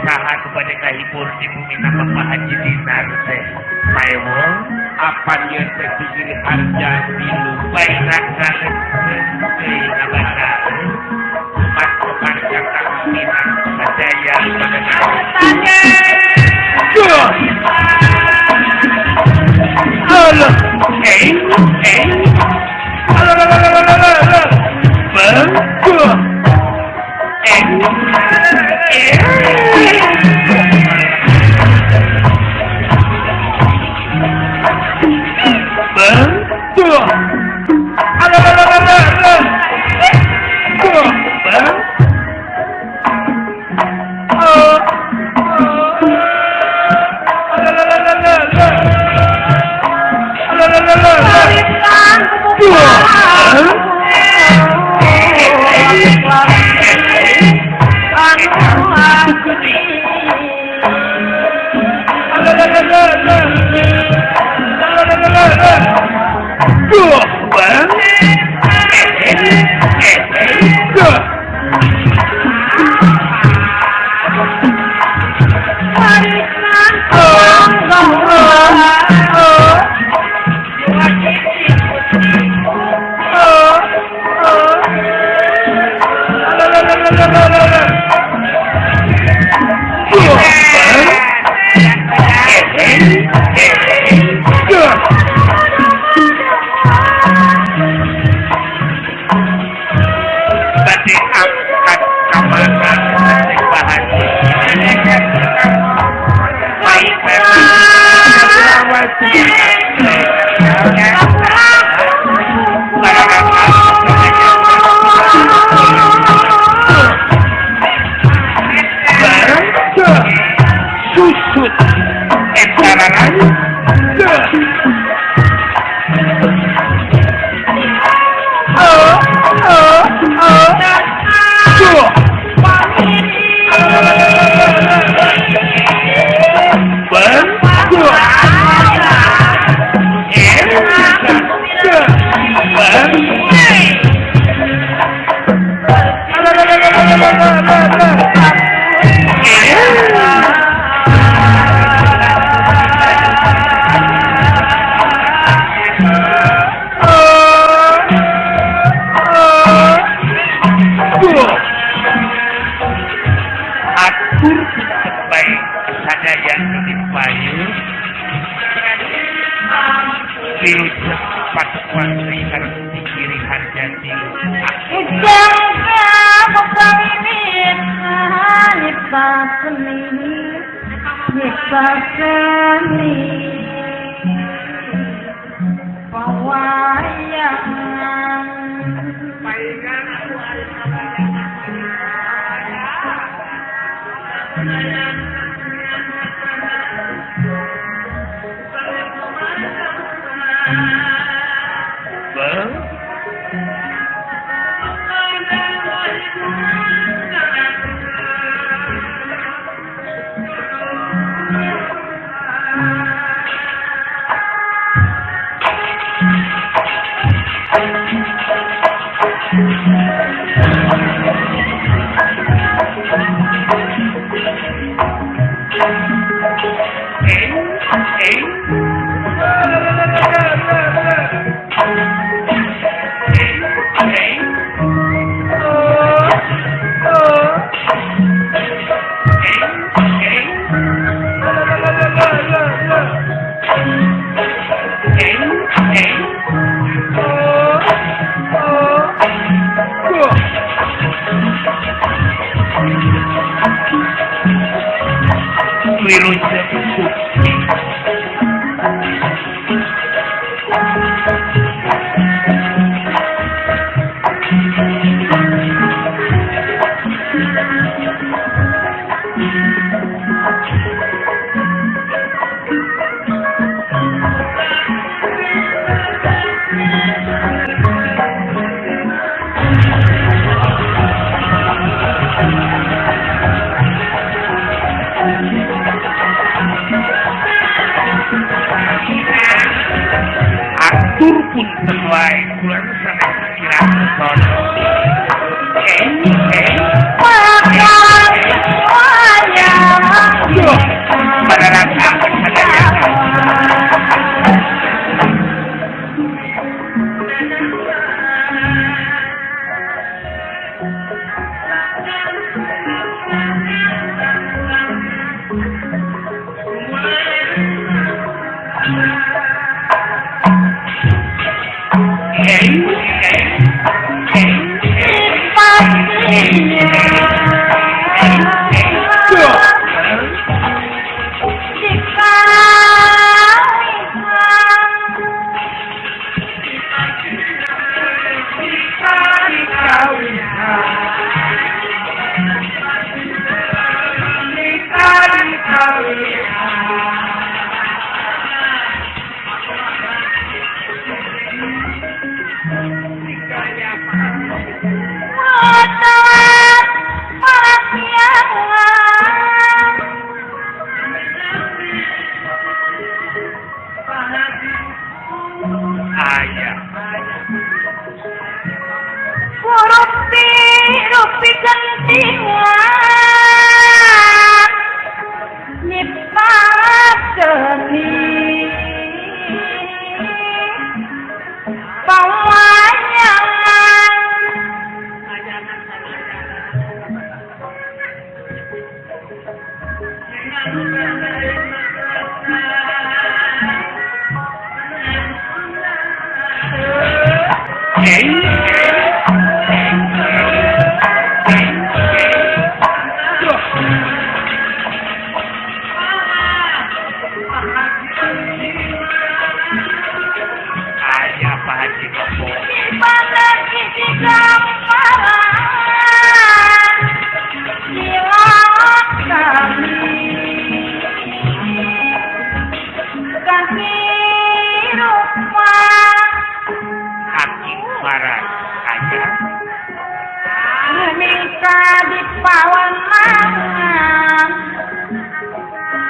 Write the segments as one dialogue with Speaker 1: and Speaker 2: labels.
Speaker 1: Saha nu bade ngahibur di bumi nama Pak Haji Dinar teh? Paewon
Speaker 2: apan ieu teh Giri Harja tilu
Speaker 1: baikna ngaleungkeun deui ngabaca. Umat keparja kang sadaya Allah eh eh Allah Allah bang eh eh bang Allah Allah Allah bang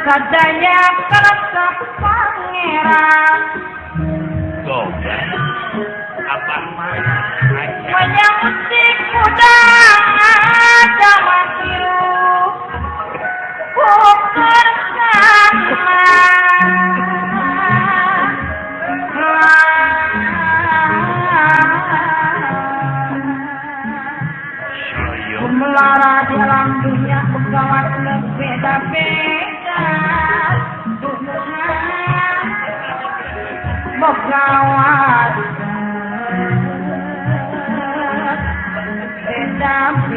Speaker 3: Sadaya kersa pangeran
Speaker 2: Goga abah mana
Speaker 3: wayang musik udang ada masiru bukan sama. Melara dalam dunia pegawat beda-beda pegawat beda-beda.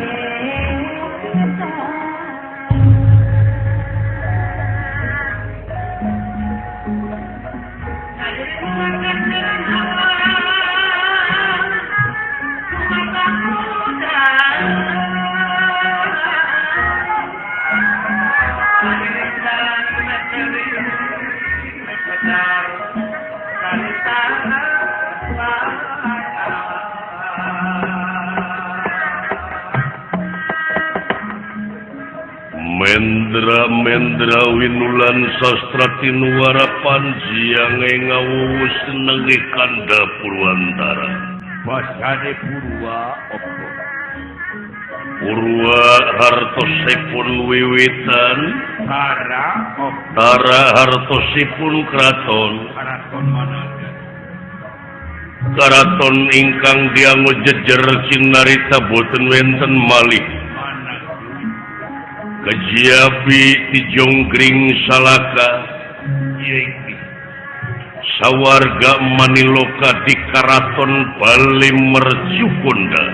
Speaker 4: Mendra mendra winulan sastra tinuwara panjiange ngawuwus nengi kanda Purwantara.
Speaker 2: Basane Purwa apa?
Speaker 4: Purwa hartosipun wiwitan
Speaker 2: tara apa?
Speaker 4: Tara hartosipun kraton.
Speaker 2: Kraton mana?
Speaker 4: Karaton ingkang diango jejer cinarita boten wenten malih. Kejiapi Tijongkring Salaka sawarga maniloka di Karaton Bali Mercukonda.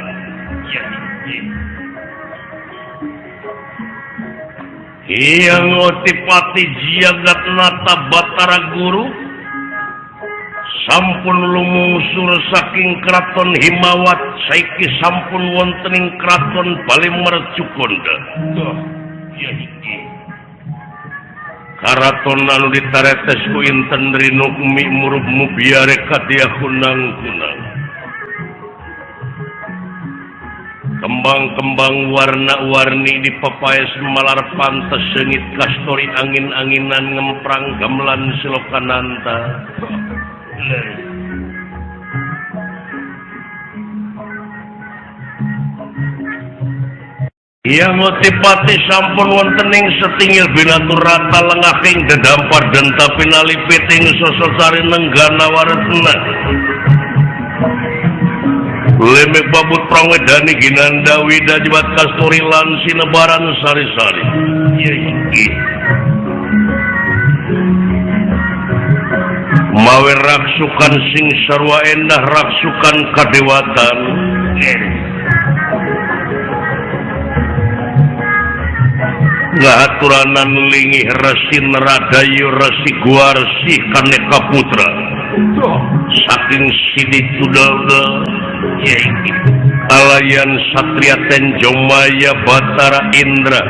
Speaker 4: Hyang Otipati Jagatnata Batara Guru sampun lumungsur saking Kraton Himawat saiki sampun wonten ing Kraton Bali Mercukonda. Karaton anu ditaretes ku inten rinukmi murup mubiare kadia kunang-kunang. Kembang-kembang warna-warni di papaes malar pantes seungit kastori angin-anginan ngemprang gamelan silokananta. Hyang Otipati sampun wonten ing setingil binaturata lengahing dedampar denta pinalipiting sosok sari nenggana waretna. Lemek babut prangwedani ginanda wida jibat kasturi lan sinebaran sari-sari. Mawe raksukan sing sarwa endah raksukan kadewatan. Ngahaturanan lingih resi neradayu resi guarsi kaneka putra. Saking sidi tudalda alayan satria Tenjomaya Batara Indra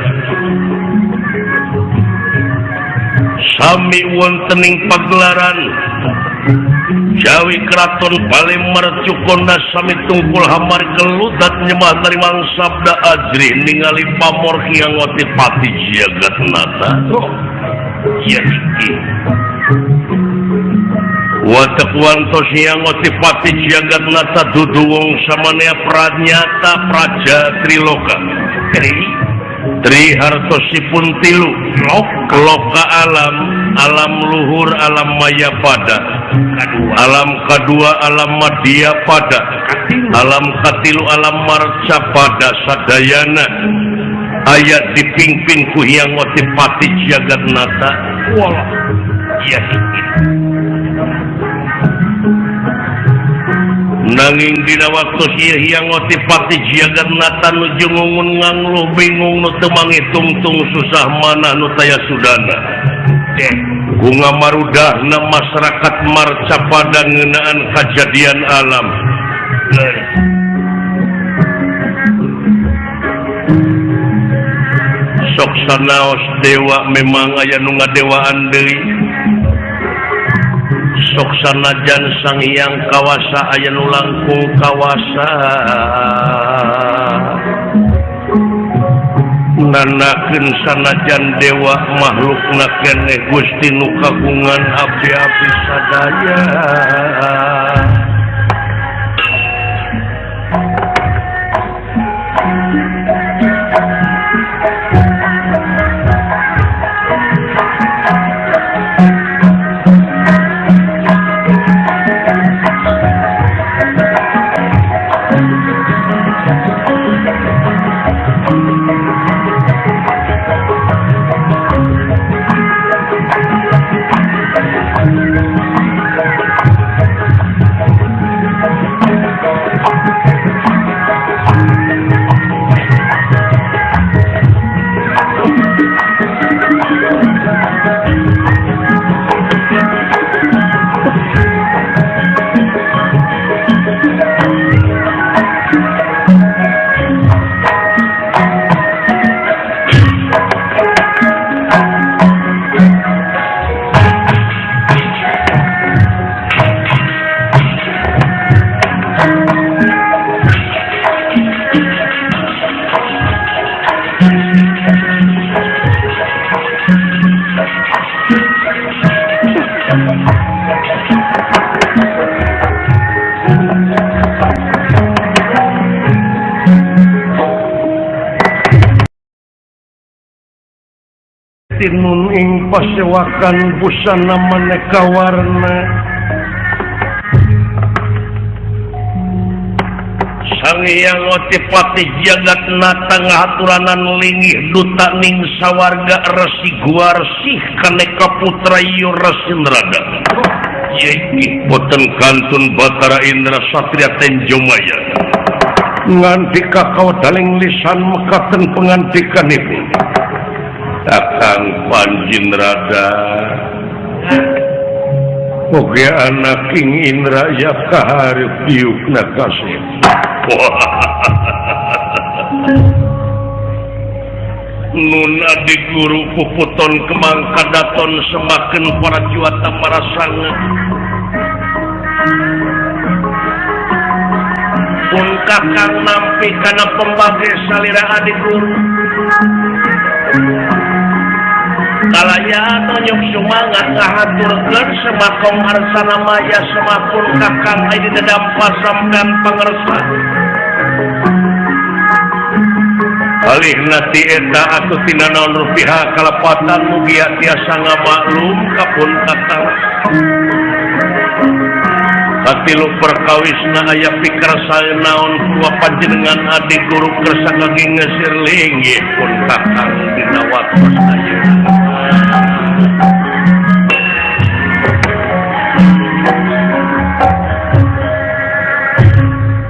Speaker 4: sami wontening pagelaran Jawi Kraton Palemar Cukonda sami tungkul hamar geludat nyembah narimang sabda ajrih ningali pamor Hyang Otipati Jagatnata. Ya iki watek wantos Hyang Otipati Jagatnata dudu wong samanea pranyata praja triloka. Tri hartosipun tilu loka alam, alam luhur, alam maya pada, alam kadua alam madya pada, alam katilu alam marca pada sadayana ayat dipingpin ku Hyang Otipati Jagatnata. Walah ya nanging dina waktu ieu Hyang Otipati Jagatnata nuju ngungun ngangluh bingung nu teu mangitungtung susah manah nu taya sudana. Gunga marudahna masyarakat marca pada ngeunaan kajadian alam. Sok sanaos dewa memang aya nu ngadewaan deui. Sok sanajan Sang Hyang Kawasa aya nu langkung kawasa. Nanakeun sanajan dewa makhlukna keneh Gusti nu kagungan abdi-abdi sadaya. Tinun ing pasewakan busana maneka warna. Sang Hyang Otipati Jagatnata ngahaturanan lingih duta ning sawarga resi guarsih kaneka putra Yurasindrada. Boten kantun Batara Indra Satria Tenjomaya ngandika kawadaling lisan mekaten pengandikanipun. Kakang Panjinrada oge anak King Indra ya kaharep diukna kasih. Nun adik guru puputon kemang kadaton semakin para juata marasangan. Pun kakang nampi kana pembagi salira adik guru. Kalaya tonyok sumangat ngahaturkeun semakong arsana maya semakun kakang aya di dedam pasamkan pangersa. Alih nati eta aku tina naon rupiah kalepatan mugia tiasa ngamaklum kapun kakang. Katilu perkawisna aya pikersa naon kuwa panjenengan adik guru kersa kaki ngesir linggih pun kakang dina waktos ayeuna.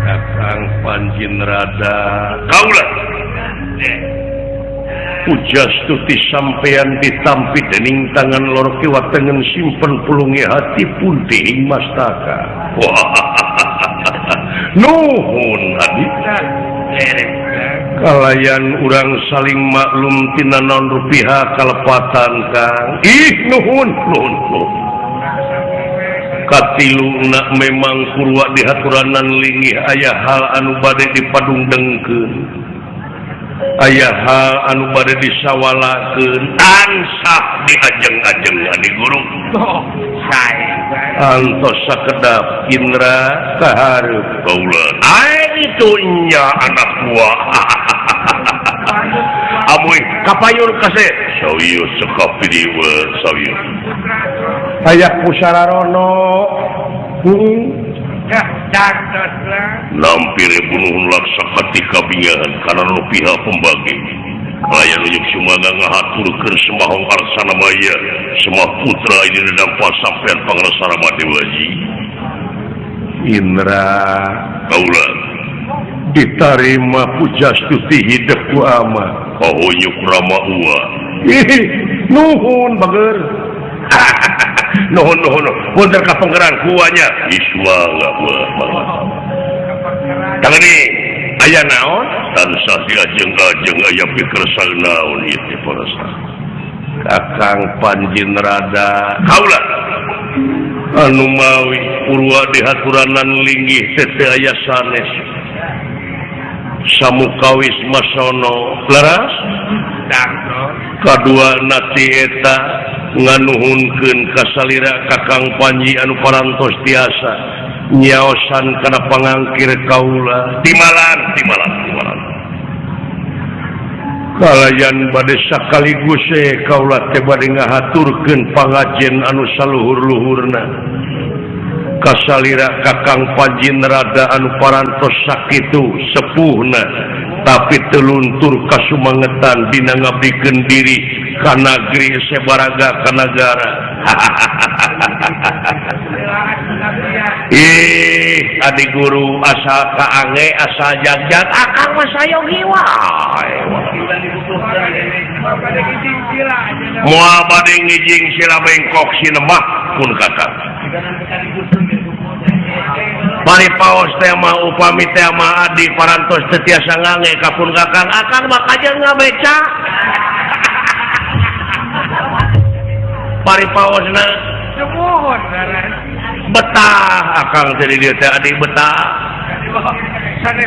Speaker 4: Kakang Panjin Rada kaula pujastuti sampeyan ditampi dening tangan loro kiwa tengen simpen pulungi hati punti ing mastaka. Nuhun adi. Kalayan urang saling maklum tina naon rupiah kalepatan kang. Ih nuhun nuhun nuhun. Katiluna memang kurwa dihaturanan linggih aya hal anu bade dipadungdengkeun. Aya hal anu bade disawalakeun tansah diajeng-ajeng adi guru. Antos sakedap Indra kahareup kaula. Ai itu nya anak buah. Amuy kapayun kasih sawieu sekap dieu sawieu. Aya pusararono. Lampir bunuhun laksa ketika bingahan karena nu pihak pembagi. Layan unjuk sumaga ngahaturkeun semahong arsana maya semah putra ini nampa sampean pangrasa Rama Dewaji. Indra kaula ditarima pujastuti hidep ku ama. Pahunyuk Rama uwa. Ih, nuhun bager. Nuhun nuhun punten ka penggeran kuanya. Iswa mangga. Tangani aya naon? Tansah diajeng-ajeng aya pikersa naon ieu teh parasa. Kakang Panjin Rada kaula anu mawi purwa dihaturanan linggih teh teu aya sanes. Samukawis masono leras kadua nati eta nganuhunkeun kasalira Kakang Panji anu parantos tiasa nyaosan kana pangangkir kaula timalan timalan timalan kalayan bade sakaligus kaula teh bade ngahaturkeun pangajen anu saluhur-luhurna kasalira Kakang Panji Rada anu parantos sakitu sepuhna tapi teluntur kasumangetan dina ngabdikeun diri ka nagri sebaraga ka nagara. Ih adi guru asal kaange asal jagjag akang mah sayogi wae. Moal bade ngijing sila bengkok sinemah pun kakang. Pari paos teh mah upami teh mah adi parantos teu tiasa ngange ka pun kakang akang mah kajeun ngabeca. Pari paosna betah akang teh di dieu teh adi betah.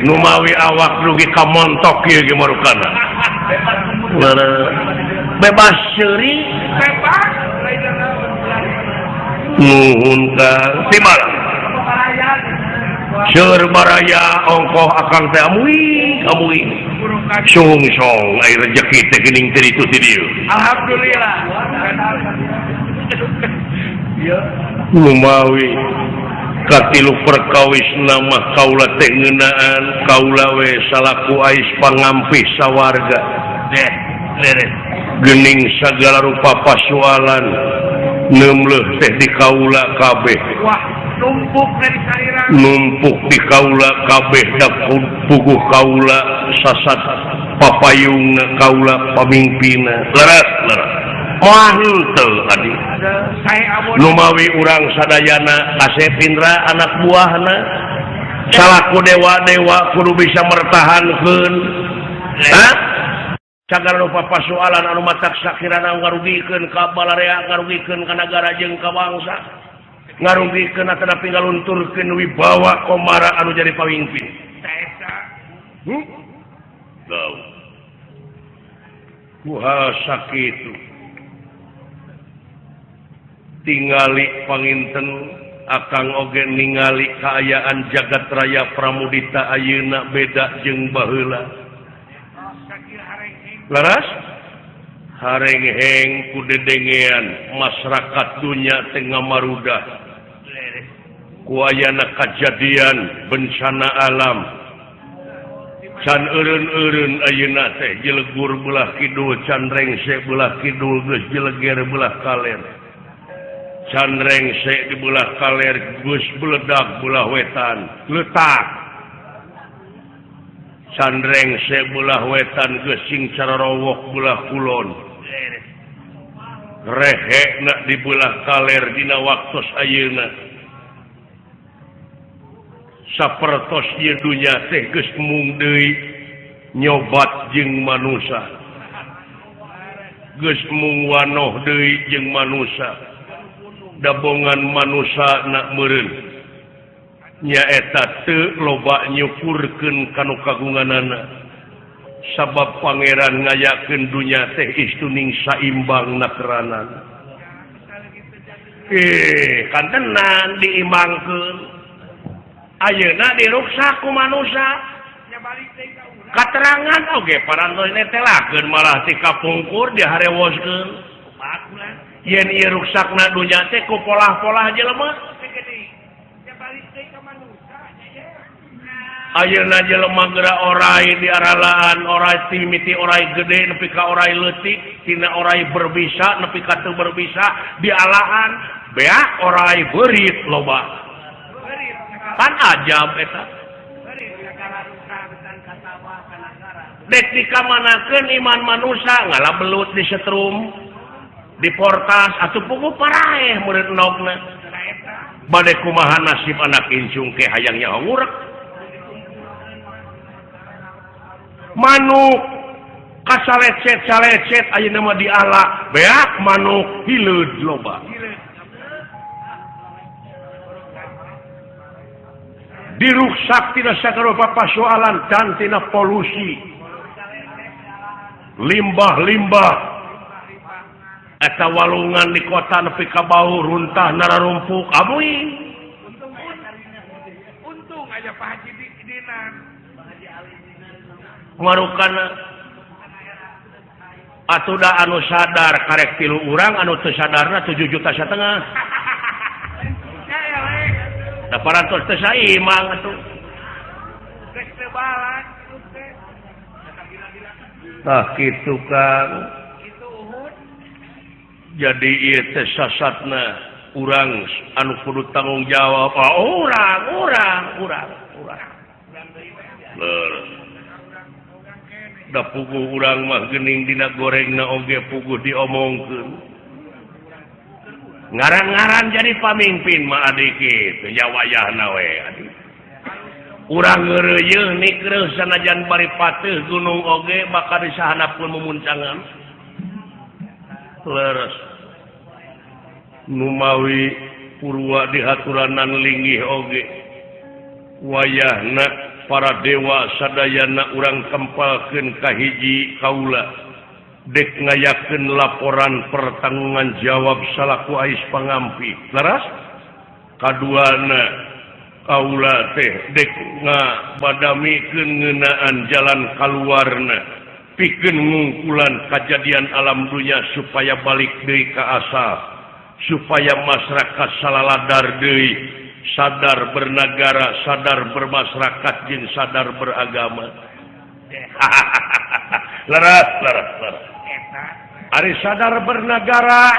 Speaker 4: Nu mawi awak dugi ka montok ieu ge marukana. Bebas seuri bebas. Nuhun kang timalah. Seur baraya ongkoh akang teh amuy amuy. Sungsong ai rejeki teh geuning teh ditu ti dieu.
Speaker 1: Alhamdulillah.
Speaker 4: Lumawi katilu perkawis nama kaula teh ngeunaan kaula we salaku ais pangampih sawarga.
Speaker 1: Deh, leres.
Speaker 4: Geuning sagala rupa pasualan neumleuh teh di kaula kabeh.
Speaker 1: Wah, numpuk dari salira.
Speaker 4: Numpuk di kaula kabeh da puguh kaula sasat papayungna kaula pamimpinna. Leres, leres. Moal henteu adi. Lumawi urang sadayana kasep Indra anak buahna salaku dewa-dewa kudu bisa mertahankeun. Hah? Sagala rupa pasualan anu matak sakirana ngarugikeun ka balarea, ngarugikeun ka nagara jeung ka bangsa. Ngarugikeun atanapi ngalunturkeun wibawa komara anu jadi pamimpin. Tahu. Kuha sakitu. Tingali panginten akang oge ningali kaayaan jagat raya Pramudita ayeuna beda jeung baheula. Laras harengheng ku dedengean masyarakat dunya teh ngamarudah. Ku ayana kajadian bencana alam can eureun-eureun ayeuna teh jelegur belah kidul can rengse belah kidul geus jeleger belah kaler can rengse di belah kaler geus beledak belah wetan letak can rengse belah wetan geus sing cararowok belah kulon rehekna di belah kaler dina waktos ayeuna sapertos ieu dunya teh geus mung deui nyobat jeung manusa geus mung wanoh deui jeung manusa dabongan manusa na meureun nyaeta teu loba nyukurkeun kanu kagunganana sabab pangeran ngayakeun dunya teh istuning saimbang nakeranan kantenan diimbangkeun ayeuna diruksak ku manusa katerangan oge parantos netelakeun malah ti kapungkur diharewoskeun yen ieu ruksakna dunya teh ku polah-polah jelema ayeuna jelema geura orai di aralaan orai timiti orai gede nepi ka orai leutik tina orai berbisa nepi ka teu berbisa dialaan beak orai beurit loba pan ajab eta dek dikamanakeun iman manusa ngala belut di setrum di portas atuh puguh paraeh meureun endogna bade kumaha nasib anak incung ke hayang nyaho ngurek manuk kasalecet-salecet ayeuna mah diala beak manuk hileud loba diruksak tina sagala pasoalan dan tina polusi limbah-limbah eta walungan di kota nepi ka bau runtah nararumpuk amuy
Speaker 2: untung aja Pak Haji Dinar
Speaker 4: marukana atuh da anu sadar karek 3 urang anu teu sadarna 7,5 juta. Da parantos teu saimang atuh. Tah kitu Kang. Jadi ieu teh sasatna urang anu kudu tanggung jawab. Oh, urang. Da puguh urang mah geuning dina gorengna oge puguh diomongkeun. Ngaran-ngaran jadi pamimpin mah adik kitu nya wayahna we adik. Urang ngeureuyeuh nikreuh sanajan bari pateuh gunung oge bakal disahanapkeun mumuncangan. Leres. Numawi purwa dihaturanan linggih oge. Wayahna para dewa sadayana urang tempalkeun ka hiji kaula. Dek ngayakeun laporan pertanggungan jawab salaku ais pangampi. Leres? Kaduana kaula teh dek ngabadamikeun ngeunaan jalan kaluarna pikeun ngungkulan kajadian alam dunya supaya balik deui ka asal supaya masyarakat salaladar deui sadar bernegara sadar bermasyarakat jeung sadar beragama. Leres. Ari sadar bernegara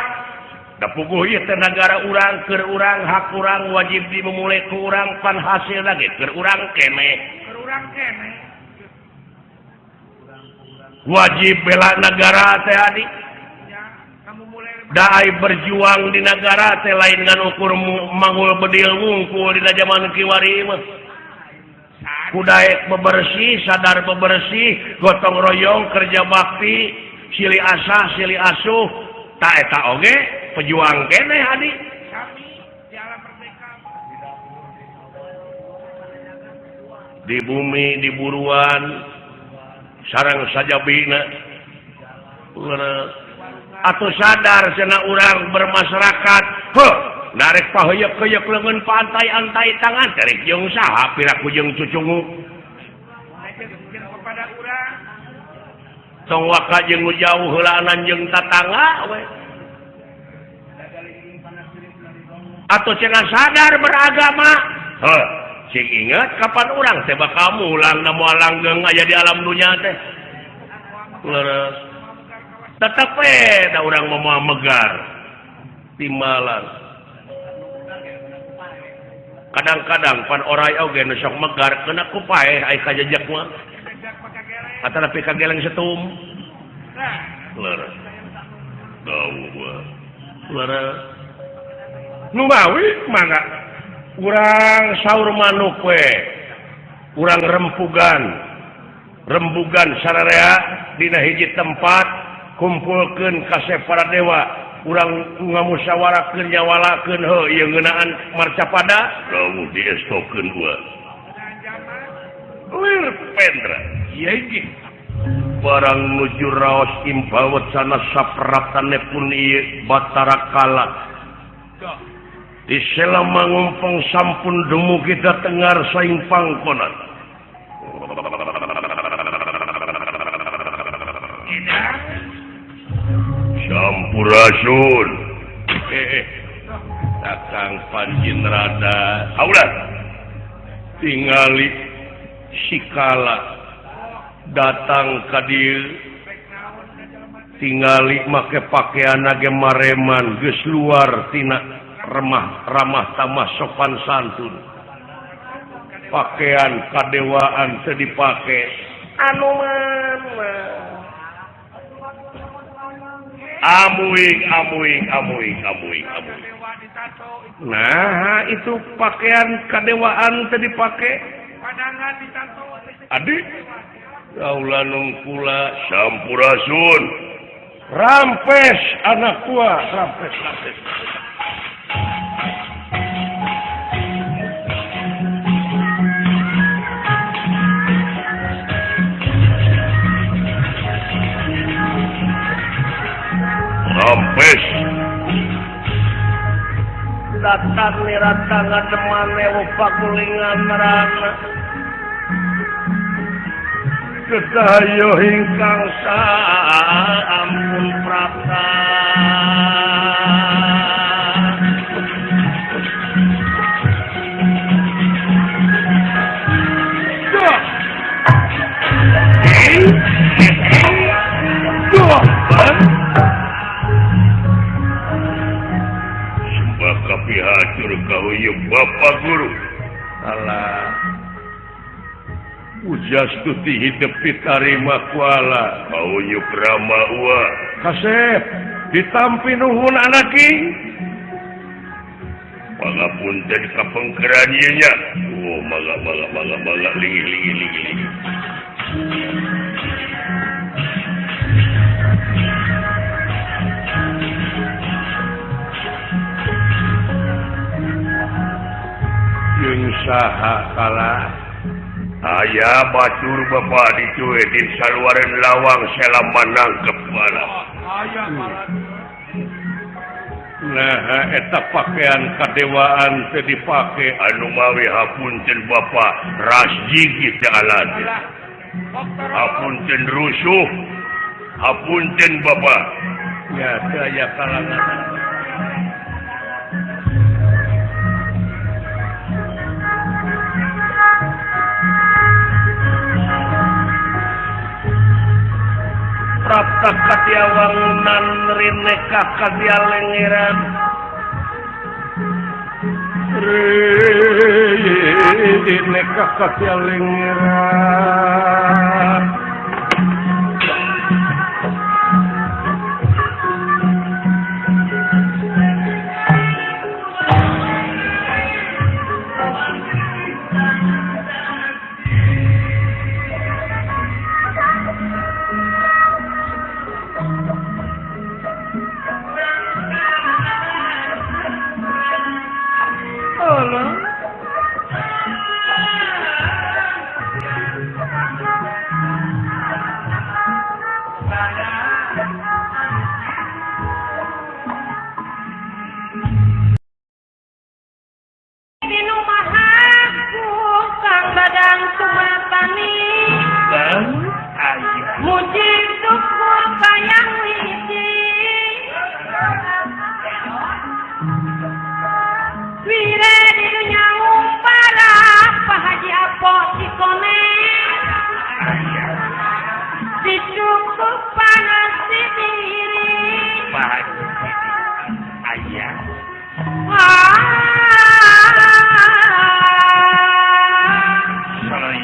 Speaker 4: da puguh ieu teh nagara urang keur urang hak urang wajib dimumule ku urang pan hasilna ge keur urang keneh. Wajib bela nagara teh adik. Da ai berjuang di nagara teh lain ngan ukur mangul bedil wungkul dina jaman kiwari mah. Kudaek bebersih, sadar bebersih, gotong royong, kerja bakti, silih asah, silih asuh, tak eta oge pejuang keneh adik. Di bumi, di buruan, sarang sajabina. Atau sadar cenah urang bermasyarakat, heuh, narek paheuyeuk-heuyeuk leungeun pantai-antai tangan terek jeung saha piraku jeung cucungu. Tong waka jeung nu jauh heulaanan jeung tatangga we. Atau cenah sadar beragama. Heh, cing ingat kapan urang teh bakal mulang na moal langgeng aya di alam dunya teh. Leres. Tetep we da urang mah moal megar. Timalan. Kadang-kadang pan orai oge nu sok megar kena ku paeh ai kajejek mah. Atanapi kageleng setum. Leres. Dawuh. Leres. Nu mawi mangga urang saur manuk we. Urang rempugan. Rembugan sararea dina hiji tempat kumpulkeun kasep para dewa. Urang ngamusyawarakeun nyawalakeun heuh ieu ngeunaan marcapada. Dawuh diestokeun dua. Lir Pendra. Ieu ge barang nuju raos impawet sana sapraptane pun ieu Batara Kala. Di sela mangumpeng sampun dumugi dhateng ngarsa ing pangkonan. Sampurasun. Kakang Panjin Rada. Aulah. Tingali sikala datang ka dieu. Tingali make pakaian ge mareman geus luar tina remah ramah tamah sopan santun. Pakaian kadewaan teu dipake. Anu mana? Amuing amuing amuing amuing amuing. Nah, itu pakaian kadewaan teu dipake. Adik kaula nung kula sampurasun. Rampes anak tua, rampes rampes. Rampes. Datang niratang ngademane pakulingan marana. Ketayo ingkang sampun prapta. Sembah kapihacur kahuyub Bapak Guru. Alah. Ujastuti hidup ditarima kuala. Kahuyub Rama ua. Kasep ditampi nuhun anaki. Pangapunten kapengkeran ieu nya. Oh mangga mangga mangga mangga linggih linggih linggih linggih. Jeung saha kala aya batur bapa dicuwe di saluareun lawang sela manangkep bala. Nah eta pakaian kadewaan teu dipake anu mawi hapunten bapa rasjigi teh alat. Hapunten rusuh, hapunten bapa. Ya teu aya kalangan. Prapta katia wangunan rineka katia lengeran rineka katia lengeran.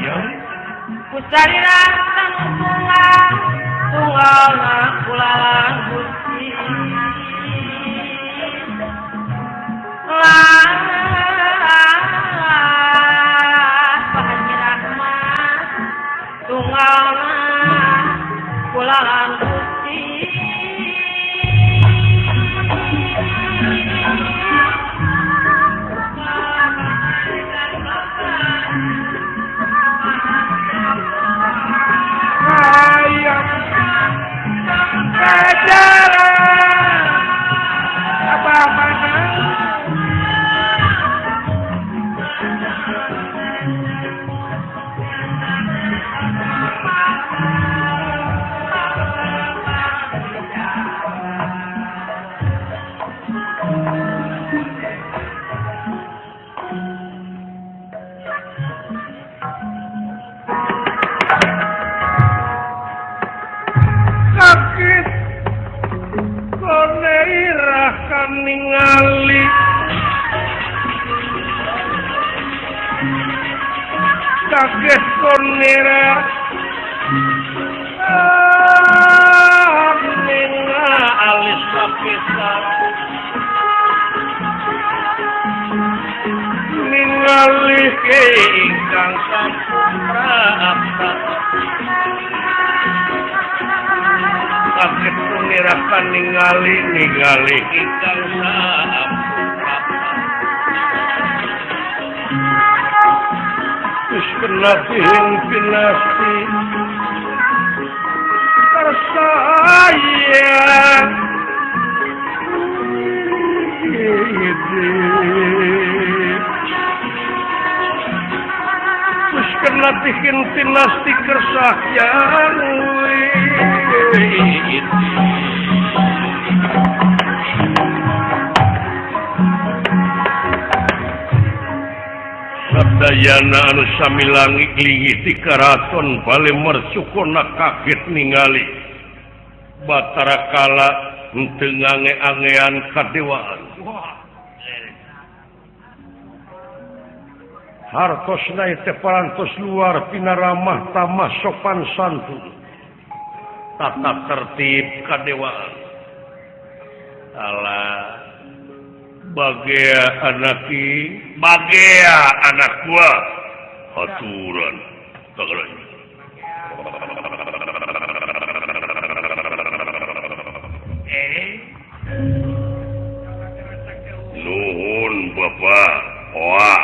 Speaker 4: Ya.
Speaker 3: Kusarira tunggal tunggal kulalang Gusti. Lah Pak Haji Rahmat tunggal kulalang Gusti.
Speaker 2: Ayam kajaran apa mana ningali kaget konera ninga alis lapisan ningali ingkang sampun prapta kaget konera ningali ningali ingkang sampun prapta wis kena tihing pinasti tersayang wis kena tihing pinasti kersayang. Sadayana anu sami langit lingih ti karaton bale mercukona kaget ningali Batara Kala henteu ngange-angean kadewaan. Hartosna teh parantos luar pinaramah tamah sopan santun, tata tertib kadewaan. Alah bagea anaki, bagea anak gua aturan tagaran. Nuhun bapak, wah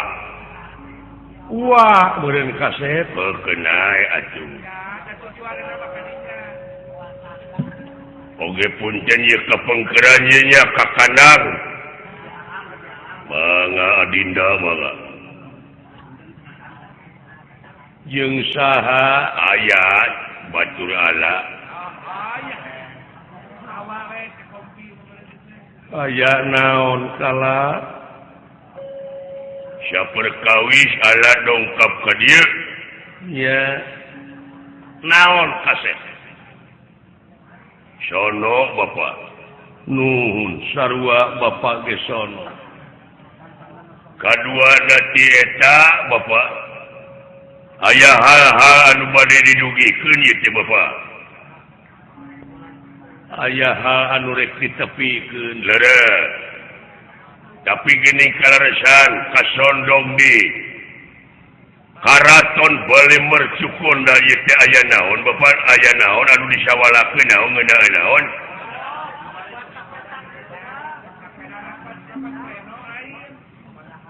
Speaker 2: wah meureun kaset bekenai atuh. Oge punten ieu kapengkeran ieu nya ka kandang. Mangga adinda mangga. Jeung saha aya batur ala. Aya naon kala? Saperkawis ala dongkap ka dieu. Nya. Naon kaset? Sono bapak. Nuhun sarua bapak ge sono. Kadua ti eta bapak. Aya hal-hal anu bade didugikeun ieu teh bapak. Aya hal anu rek ditepikeun. Leres. Tapi geuning kaleresan kasondong di Karaton Bale Mercukonda ieu teh aya naon bapak, aya naon anu disawalakeun naon ngeunaan naon.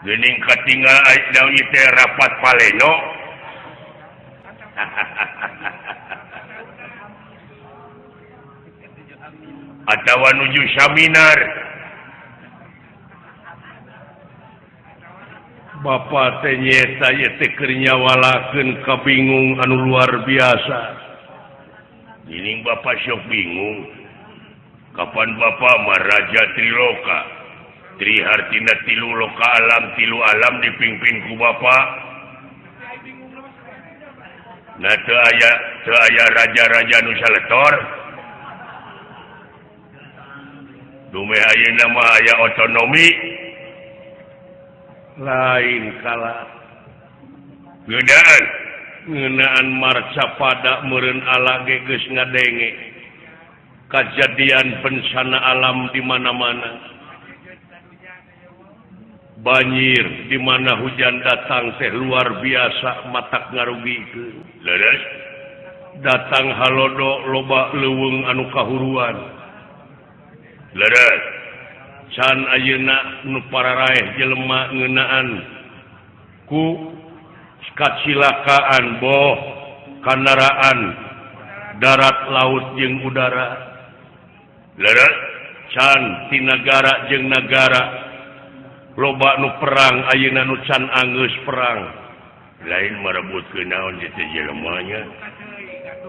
Speaker 2: Geuning katinggal naon ieu teh rapat paleno. Atawa nuju saminar. Bapak teh nyeta ieu teh keur nyawalakeun kabingung anu luar biasa. Geuning bapak sok bingung. Kapan bapak mah raja Triloka? Tri hartina tilu loka alam, tilu alam dipimpin ku bapak. Nah teu aya raja-raja nu saletor. Dumeh ayeuna mah aya otonomi. Lain kala. Geudaan.
Speaker 4: Ngeunaan marcapada meureun ala ge geus ngadenge kajadian bencana alam di mana-mana. Banjir di mana hujan datang teh luar biasa matak ngarugikeun. Leres datang halodo loba leuweung anu kahuruan. Leres can ayeuna nu pararaeh jelema ngeunaan ku kacilakaan boh kandaraan darat laut jeung udara. Leres can ti nagara jeung nagara loba nu perang ayeuna nu can anggeus perang. Lain merebutkeun naon teh jelema nya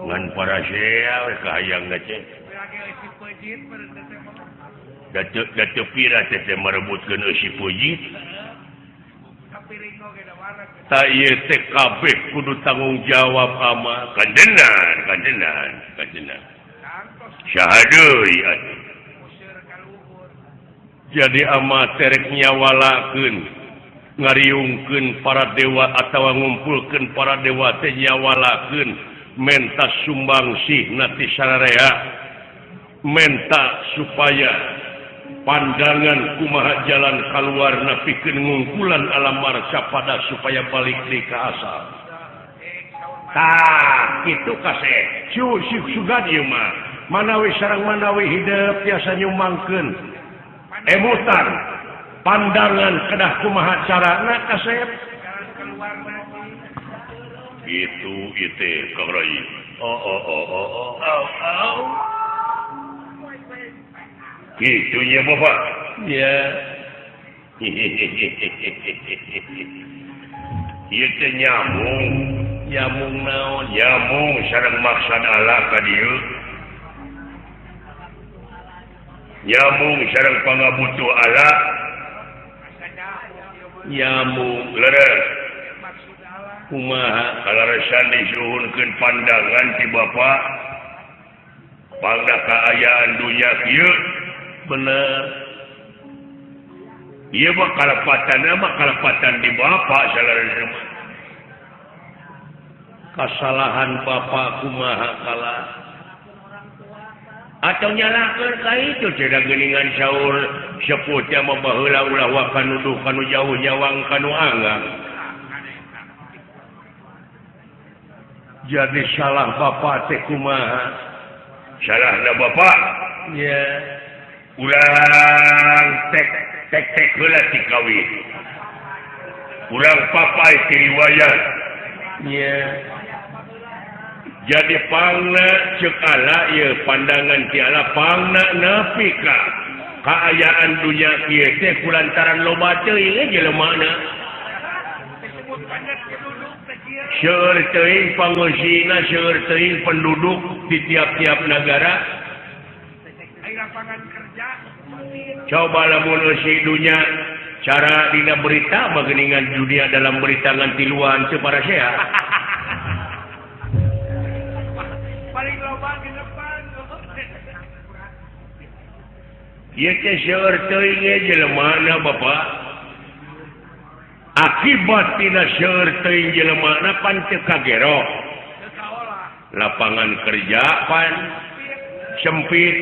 Speaker 4: ngan parasea we kahayang teh. Da teu pira teh merebutkeun eusi peuji. Ta ieu teh kabeh kudu tanggung jawab ama kanjenan kanjenan kanjenan. Saha deui atuh. Jadi ama terek nyawalakeun ngariungkeun para dewa atawa ngumpulkeun para dewa teh nyawalakeun menta sumbangsih na ti sararea menta supaya pandangan kumaha jalan kaluar napikeun ngungkulan alam marcapada supaya balik deui ka asal. Tah kitu kaseh sugan ieu mah manawi sareng manawi hidup tiasa nyumbangkeun emutan pandangan kedah kumaha carana kasep itu itu Kang Rai. Oh oh oh oh oh oh gitu nya Bapak ya. Ieu teh nyambung nyambung naon nyambung sareng maksad Allah ka dieu nyambung sareng pangabutuh Allah nyambung leres kumaha kalaresan disuhunkeun pandangan ti Bapa pangna kaayaan dunya kieu bener ieu mah kalepatan mah kalepatan di Bapa salaresna kasalahan Bapa kumaha kalah atau nyalakeun ka itu cenah geuningan saur sepuh teh mah baheula ulah wa kanuduh kanu jauh nyawang kanu anggang. Jadi salah Bapak teh kumaha? Salahna Bapak nya urang tek tek tek heula ti kawin. Urang papai ti riwayat nya. Jadi pangna ceuk ala ieu pandangan ti ala pangna nepi ka kaayaan dunya kieu teh kulantaran loba teuing jelemana. Seueur teuing pangusina, seueur teuing penduduk di tiap-tiap negara. Coba lamun eusi dunya cara dina berita bageuningan dunia dalam berita ngan tiluan teu parasea.
Speaker 1: Paling loba genepan.
Speaker 4: Ieu teh seueur teuing jelemana Bapak. Akibat tina seueur teuing jelemana pan teu kagero. Lapangan kerja pan sempit.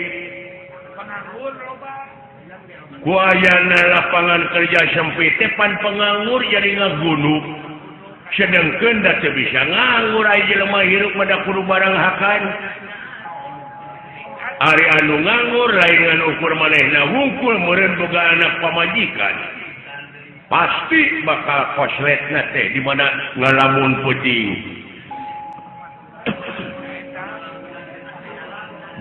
Speaker 4: Ku ayana lapangan kerja sempit teh pan penganggur jadi ngagunuk. Sedengkeun da teu bisa nganggur aya jelema hirup mah da kudu barang hakan. Ari anu nganggur lain ngan ukur manehna wungkul meureun boga anak pamajikan. Pasti bakal kosletna teh di mana ngalamun peuting.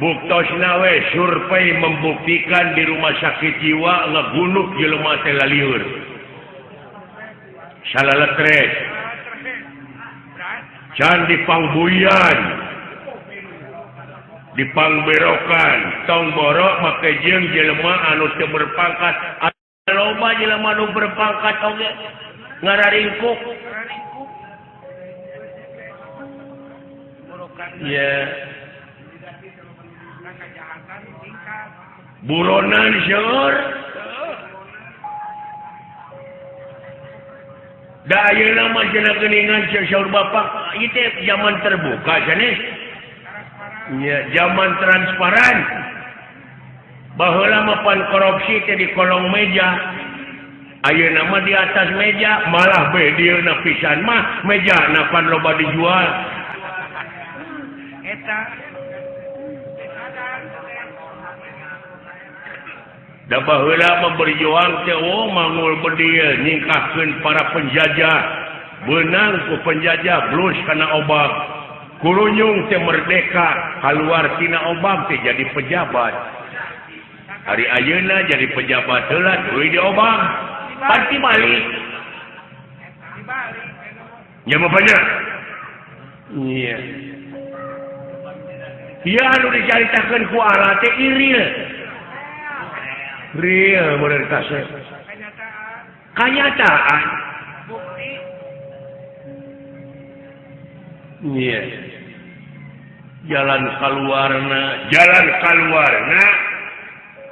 Speaker 4: Buktosna we survei membuktikan di rumah sakit jiwa ngagunuk jelema teh lalieur. Salaletres. Can dipangbuyan, dipangberokan, tong borok make jeung jelema anu teu berpangkat. Loba jelema nu berpangkat oge ngararingkuk. Ya. Buronan seueur.
Speaker 2: Da ayeuna mah cenah geuningan saur bapak ieu teh zaman terbuka sanes. Nya zaman transparan. Baheula mah pan korupsi teh di kolong meja. Ayeuna mah di atas meja, malah be dieuna pisan mah mejana pan loba dijual.
Speaker 1: Eta
Speaker 2: da baheula mah berjuang teh oh mangul bedil nyingkahkeun para penjajah. Beunang ku penjajah blus kana obak. Kurunyung teh merdeka, kaluar tina obak teh jadi pejabat. Hari ayeuna jadi pejabat heula tuluy diobak. Pasti balik. Ya bapaknya. Iya. Iya anu dicaritakeun ku Allah teh iril. Real bener kasep. Kanyataan.
Speaker 1: Bukti.
Speaker 2: Iya. Jalan kaluarna, jalan kaluarna.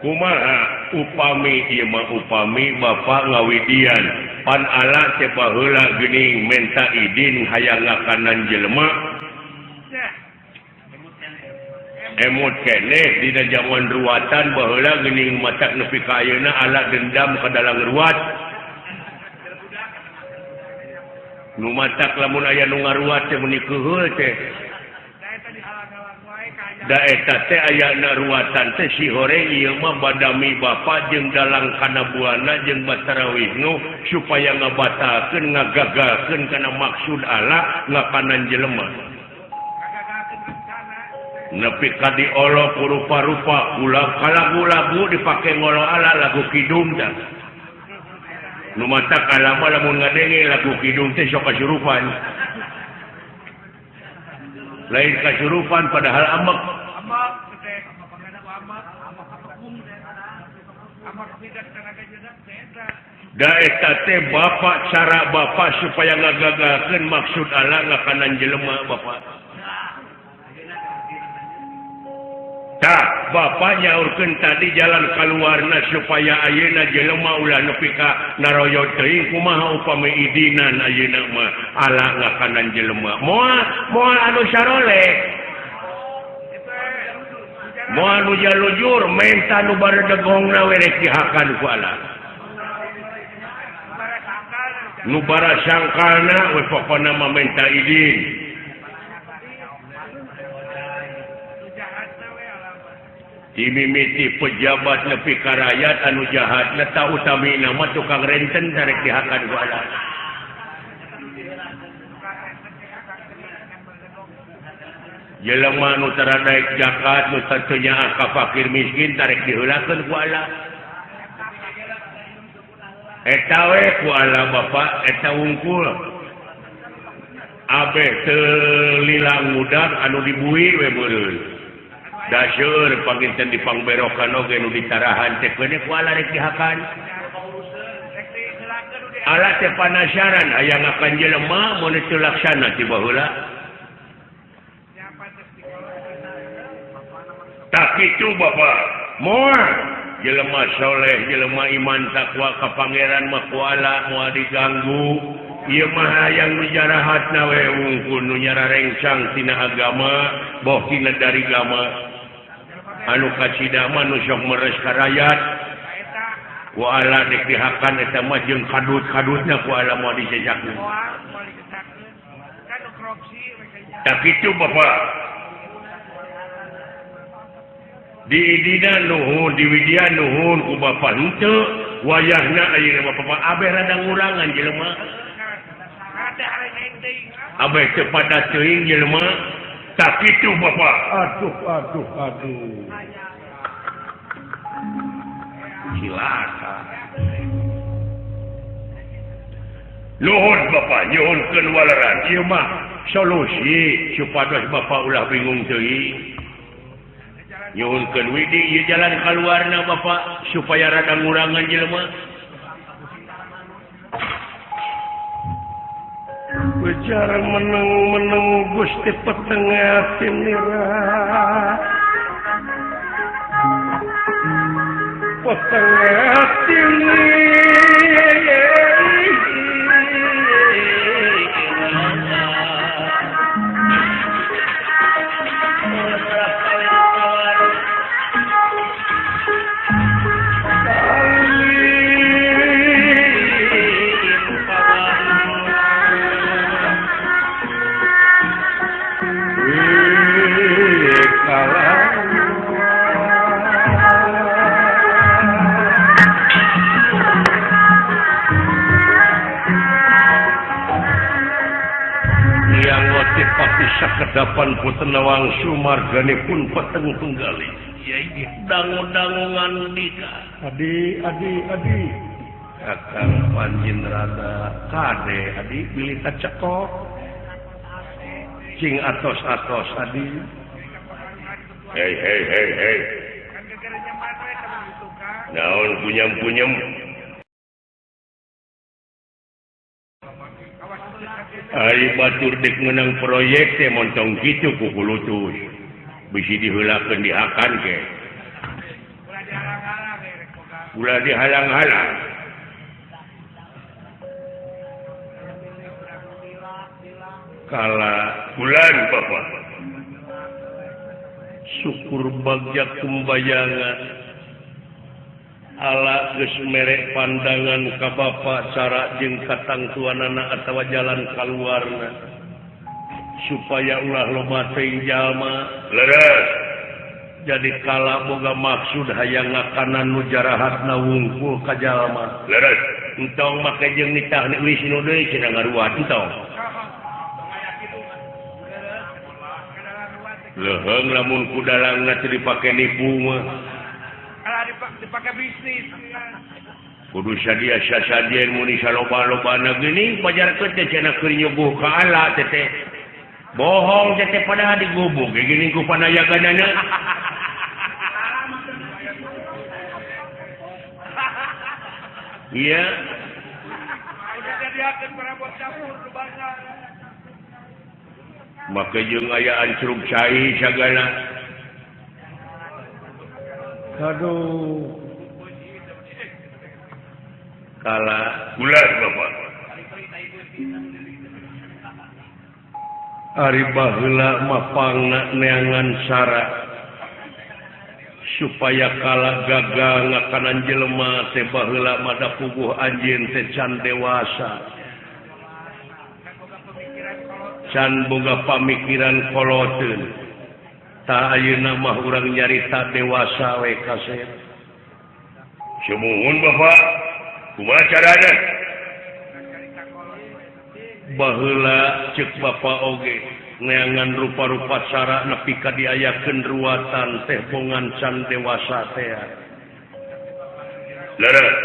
Speaker 2: Kumaha upami ieu mah upami bapak ngawidian pan ala teh baheula geuning menta idin hayang ngakanan jelema emut keneh dina jaman ruatan baheula geuning matak nepi ka ayeuna ala dendam ka dalang ruat nu matak lamun aya nu ngaruat teh meuni keuheul teh da eta teh ayana ruatan teh si horeng ieu mah badami bapa jeung dalang kana buana jeung Batara Wisnu supaya ngabatalkeun ngagagalkeun kana maksud Allah ngakanan jelema nepi ka diolok rupa-rupa ulah lagu-lagu dipake ngolo Allah lagu kidung tah nu matak alama lamun ngadenge lagu kidung teh sok kasurupan lain kasurupan padahal amek da eta teh bapak cara bapak supaya ngagagalkeun maksud Allah ngakanan jelema bapak tah bapak nyaurkeun tadi jalan kaluarna supaya ayeuna jelema ulah nepi ka naroyot teuing kumaha upami idinan ayeuna mah Allah ngakanan jelema moal moal anu saroleh moal nu jalujur menta nu baredegongna we rek dihakan ku Allah nu barasangkalna we pokona mah menta idin dimimiti pejabat nepi ka rakyat anu jahat ta utamina mah tukang renten darek dihakan ku Allah jelema nu tara daek zakat nu teu nyaah ka fakir miskin tarek diheulakeun ku Allah eta we ku Allah bapak eta wungkul abe teu lila ngudang anu dibui we meureun daseur panginten dipangberokan oge nu ditarahan teh keun ku Allah rek dihakan Allah teh panasaran aya ngakan jelema mun teu laksana ti baheula tak kitu bapak moal jelema soleh jelema iman takwa ka pangeran mah ku Allah moal diganggu ieu mah hayang nu jarahatna we wungkul nu nyararengsang tina agama boh tina dari agama anu kacida mah nu sok meres ka rakyat ku Allah dek dihakan eta mah jeung kadut-kadutna ku Allah moal disejakeun tak kitu bapak diidinan nuhun diwidian nuhun ku bapak henteu wayahna ayeuna mah bapak abeh rada ngurangan jelema abeh teu pada teuing jelema tak kitu bapak aduh aduh aduh cilaka nuhun bapak nyuhunkeun waleran ieu mah solusi supados bapak ulah bingung teuing nyuhunkeun widi ieu jalan kaluarna bapak supaya rada ngurangan jelema bicara meneng-meneng Gusti petengah tinira petengah tinira teh pati sakedapan Putri Wangsu marganipun peteng tunggali. Dangu-dangungan dika. Adi adi adi. Kakang Panjin rada kade adi bilih kacekok. Cing atos-atos adi. Hei hei hei hei. Naon punyam-punyam. Ari batur dek menang proyek teh montong kitu ku kulutus. Bisi diheulakeun dihakan ke. Ulah dihalang-halang. Kala bulan Bapak. Syukur bagja kumbayangan. Ala geus mere pandangan ka Bapa cara jeung katangtuanana atawa jalan kaluarna supaya ulah loba teuing jalma leres. Jadi kala boga maksud hayang ngakanan nu jarahatna wungkul ka jalma leres. Entong make jeung nitah Wisnu deui cenah ngaruat entong. Leuheung lamun ku dalangna teu dipake nipu mah.
Speaker 1: Dipakai bisnis.
Speaker 2: Kudu sadia sasadien muni saloba-lobana geuning pajarkeun teh cenah keur nyuguh ka ala teh teh. Bohong teh teh padahal digubug ge geuning ku panayaganana. Iya. Make jeung aya ancrub cai sagala. Aduh. Kala bulan Bapak. Ari baheula mah pangna neangan sara supaya kala gagal ngakanan jelema teh baheula mah da puguh anjeun teh can dewasa. Can boga pamikiran koloteun. Ta ayeuna mah urang nyarita dewasa we kasep. Sumuhun Bapak, kumaha carana? Baheula ceuk Bapak oge neangan rupa-rupa cara nepi ka diayakeun ruatan teh bongan can dewasa teh. Leres.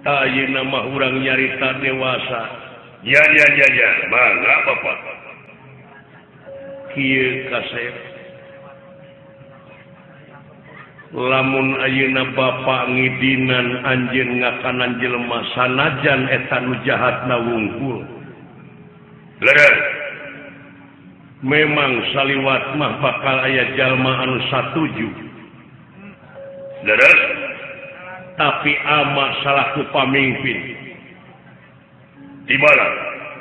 Speaker 2: Ta ayeuna mah urang nyarita dewasa. Ya ya ya ya, mangga Bapak. Kieu kasep. Lamun ayeuna Bapak ngidinan anjeun ngakanan jelema sanajan eta nu jahatna wungkul. Leres. Memang saliwat mah bakal aya jalma anu satuju. Leres. Tapi ama salaku pamimpin. Dibala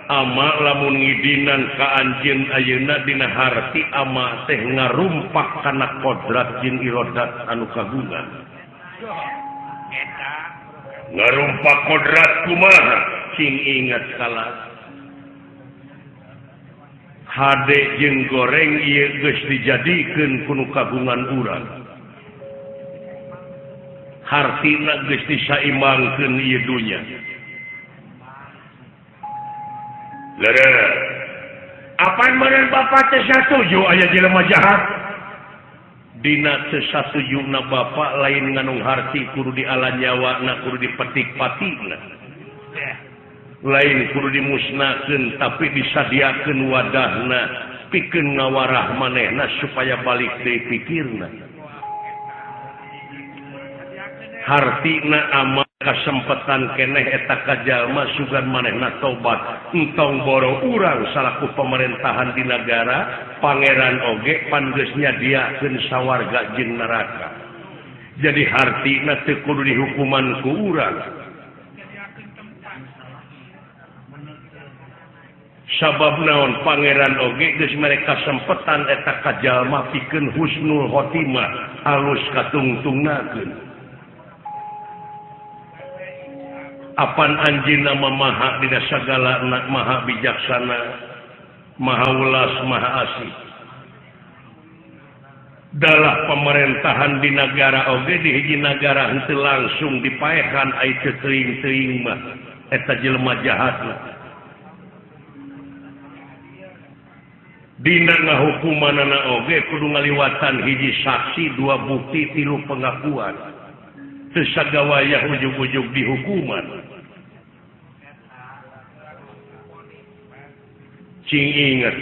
Speaker 2: ama lamun ngidinan ka anjeun ayeuna dina harti ama teh ngarumpak kana kodrat jeung irodat anu kagungan. Ngarumpak kodrat kumaha? Cing ingat kala hade jeung goreng ieu geus dijadikeun ku nu kagungan urang. Hartina geus disaimbangkeun ieu dunya. Leres. Apaan meureun Bapak teh satuju aya jelema jahat? Dina teu satujuna Bapak lain nganung harti kudu diala nyawana kudu dipetik-patikna. Lain kudu dimusnahkeun tapi disadiakeun wadahna pikeun ngawarah manehna supaya balik deui pikirna. Hartina ama kasempetan keneh eta ka jalma sugan manehna tobat entong boro urang salaku pemerintahan di nagara pangeran oge pan geus nyadiakeun sawarga jeung neraka. Jadi hartina teu kudu dihukuman ku urang. Sabab naon pangeran oge geus mere kasempetan eta ka jalma pikeun husnul khotimah alus katungtungnakeun. Apan anjeunna maha dina sagala maha bijaksana, maha welas, maha asih. Dalah pemerintahan di nagara oge di hiji nagara henteu langsung dipaehan ai teu teuing-teuing mah eta jelema jahatna. Dina ngahukumanana oge kudu ngaliwatan hiji saksi, dua bukti, tilu pengakuan. Teu sagawayah ujug-ujug dihukuman. Cing inget,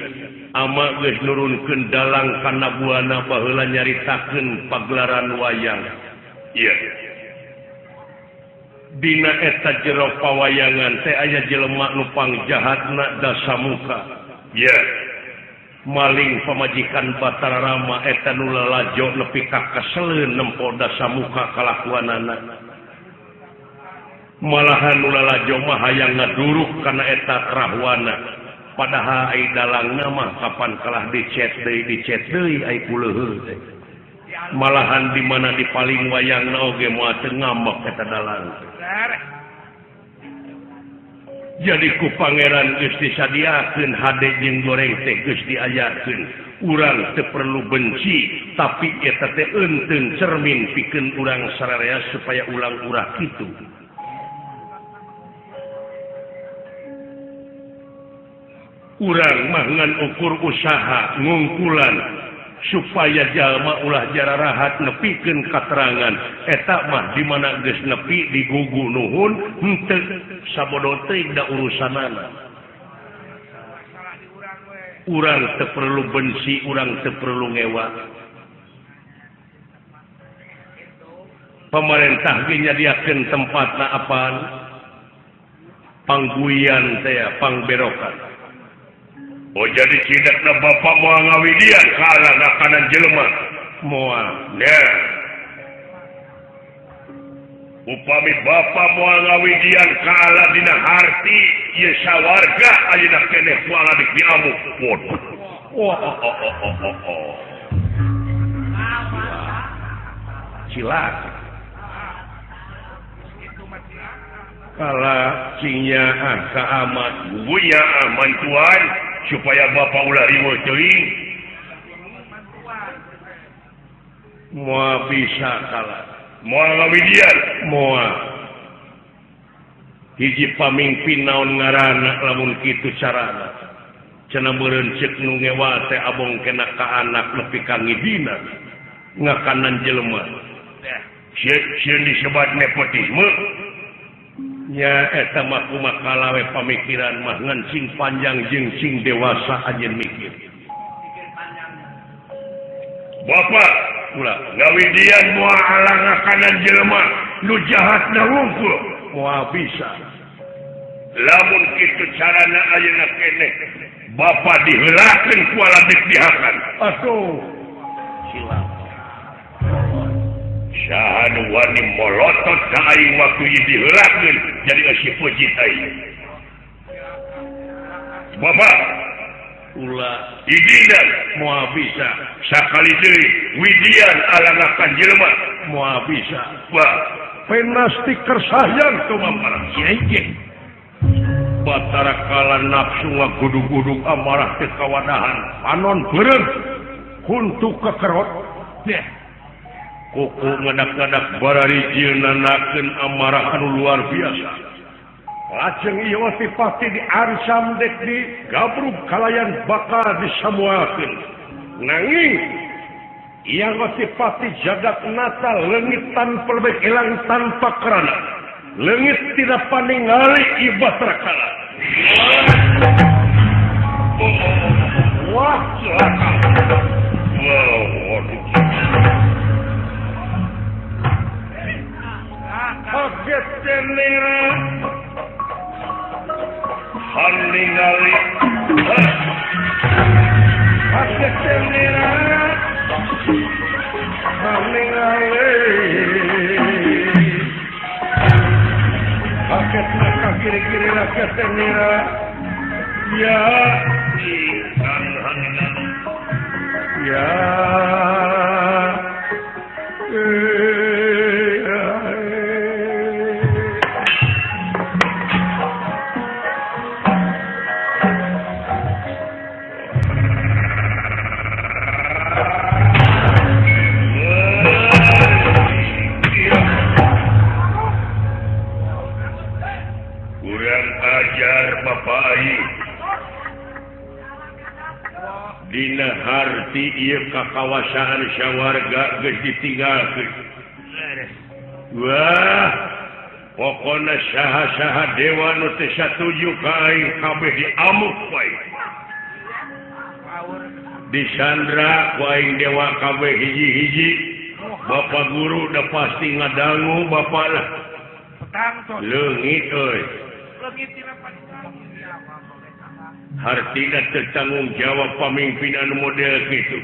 Speaker 2: ama geus nurunkeun dalang kana buana baheula nyaritakeun pagelaran wayang. Iya. Dina eta jero pawayangan teh aya jelema nu pangjahatna dasamuka. Iya. Maling pamajikan Batara Rama eta nu lalajo nepi ka keseleun nempo dasamuka kalakuanana. Malahan nu lalajo mah hayang ngaduruk kana eta rahwana. Padahal ai dalangna mah kapan kalah dicet deui ai kuleuheul teh. Malahan di mana dipaling wayangna oge moal teu ngambek eta dalang. Jadi ku pangeran geus disadiakeun hade jeung goreng teh geus diajarkeun. Urang teu perlu benci, tapi eta teh eunteun cermin pikeun urang sararea supaya ulang urah kitu. Urang mah ngan ukur usaha ngungkulan supaya jalma ulah jararahat nepikeun katerangan. Eta mah di mana geus nepi digugu nuhun henteu sabodo teuing da urusanana. Urang teu perlu benci, urang teu perlu ngewa. Pemerintah ge nyadiakeun tempatna apaan? Pangguian teh, pangberokan. Oh jadi cidakna bapak moal ngawidian ka alana jelema moal. Nah. Upami bapak moal ngawidian ka ala dina harti ieu sawarga ayeuna keneh ku ala diamuk. Waduh. Oh oh oh oh oh oh. Cilaka. Kala cingnya ah ka amat buya mantuan supaya bapak ulah riweuh teuing. Moal bisa kala. Moal ngawidian, moal. Hiji pamingpin naon ngaranna lamun kitu carana. Cenah meureun ceuk nu ngewa teh abong kena ka anak nepi ka ngidina. Ngakanan jelema. Sieun disebat nepotisme. Nya eta mah kumaha lawe pamikiran mah ngan sing panjang jeung sing dewasa anjeun mikir. Bapak ulah ngawidian moal alangakanan jelema nu jahatna wungkul moal bisa. Lamun kitu carana ayeuna keneh bapak diheulakeun ku aladek dihakan. Aduh. Cilaka. Saha nu wani molotot ka aing waktu ieu diheulakeun jadi eusi peucit aing. Bapak ulah idinan moal bisa sakali deui widian alangakan jelema moal bisa. Wah, penasti kersahyang tumampara sieu. Batara Kala nafsu ngagudug-gudug amarah teu kawadahan panon beureum huntu kekerot. Deh. Kuku ngadak-ngadak barari nanakeun amarah anu luar biasa. Lajeng ieu pasti diancam dek di gabrug kalayan bakal disamuakeun. Nanging ieu pasti jagat nata leungit tanpa lebih ilang tanpa kerana. Leungit tidak paningali ieu Batara Kala. Wah, cilaka. Wow, waduh. Kaget tenera haningali kaget tenera haningali kaget maka kiri-kiri rakyat tenera ya ya Dina harti ieu kakawasaan sawarga geus ditinggalkeun. Wah, pokona saha-saha dewa nu teu satuju ka aing kabeh diamuk wae. Disandra ku aing dewa kabeh hiji-hiji. Bapak guru udah pasti ngadangu bapak lah. Leungit euy. Hartina tertanggung jawab pamimpin anu model kitu.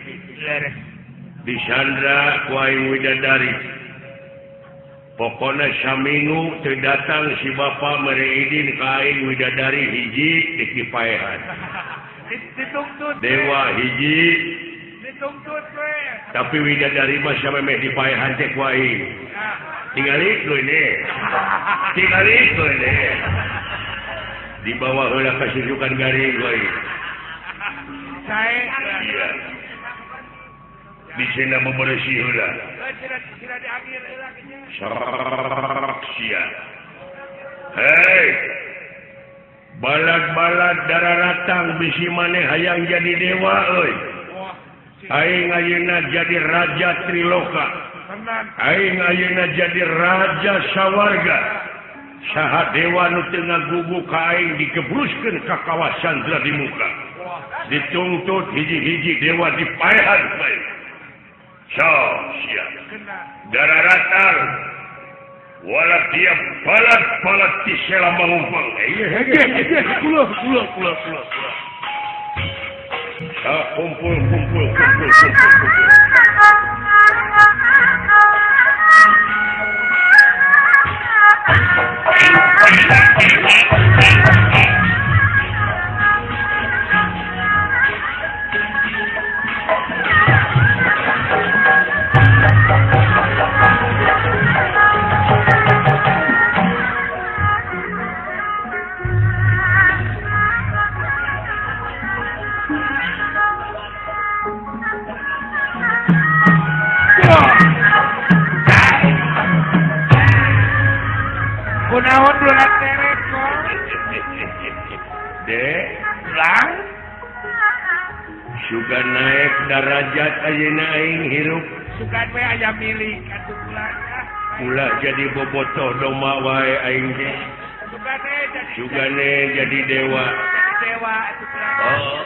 Speaker 2: Disandra ku aing widadari. Pokona saminggu teu datang si bapa mere idin ka aing widadari hiji dikipaehan. Dewa hiji tapi widadari mah samemeh dipaehan teh ku aing. Tingali ini. Tingali ini. Di bawah heula kasujukan garing we.
Speaker 1: Sae.
Speaker 2: Iya. Di sina bebersih heula. Sia. Hei. Balad-balad dararatang bisi maneh hayang jadi dewa euy. Aing ayeuna jadi raja Triloka. Aing ayeuna jadi raja sawarga. Saha dewa nu teu ngagugu ka aing dikebruskeun ka kawasan di muka. Dituntut hiji-hiji dewa dipaehan bae. So, sia. Dararatang wala tiap balat-balat ti sela mangumpang. Kula kula kula kula. Kumpul kumpul kumpul kumpul kumpul.
Speaker 1: Kunaon bulan terek kok.
Speaker 2: Dek,
Speaker 1: ulang.
Speaker 2: Sugan naik darajat ayeuna aing hirup.
Speaker 1: Sugan we aya milik atuh ulah.
Speaker 2: Ulah jadi bobotoh domba wae aing teh. Sugane jadi dewa.
Speaker 1: Jadi dewa atuh ulah.
Speaker 2: Oh.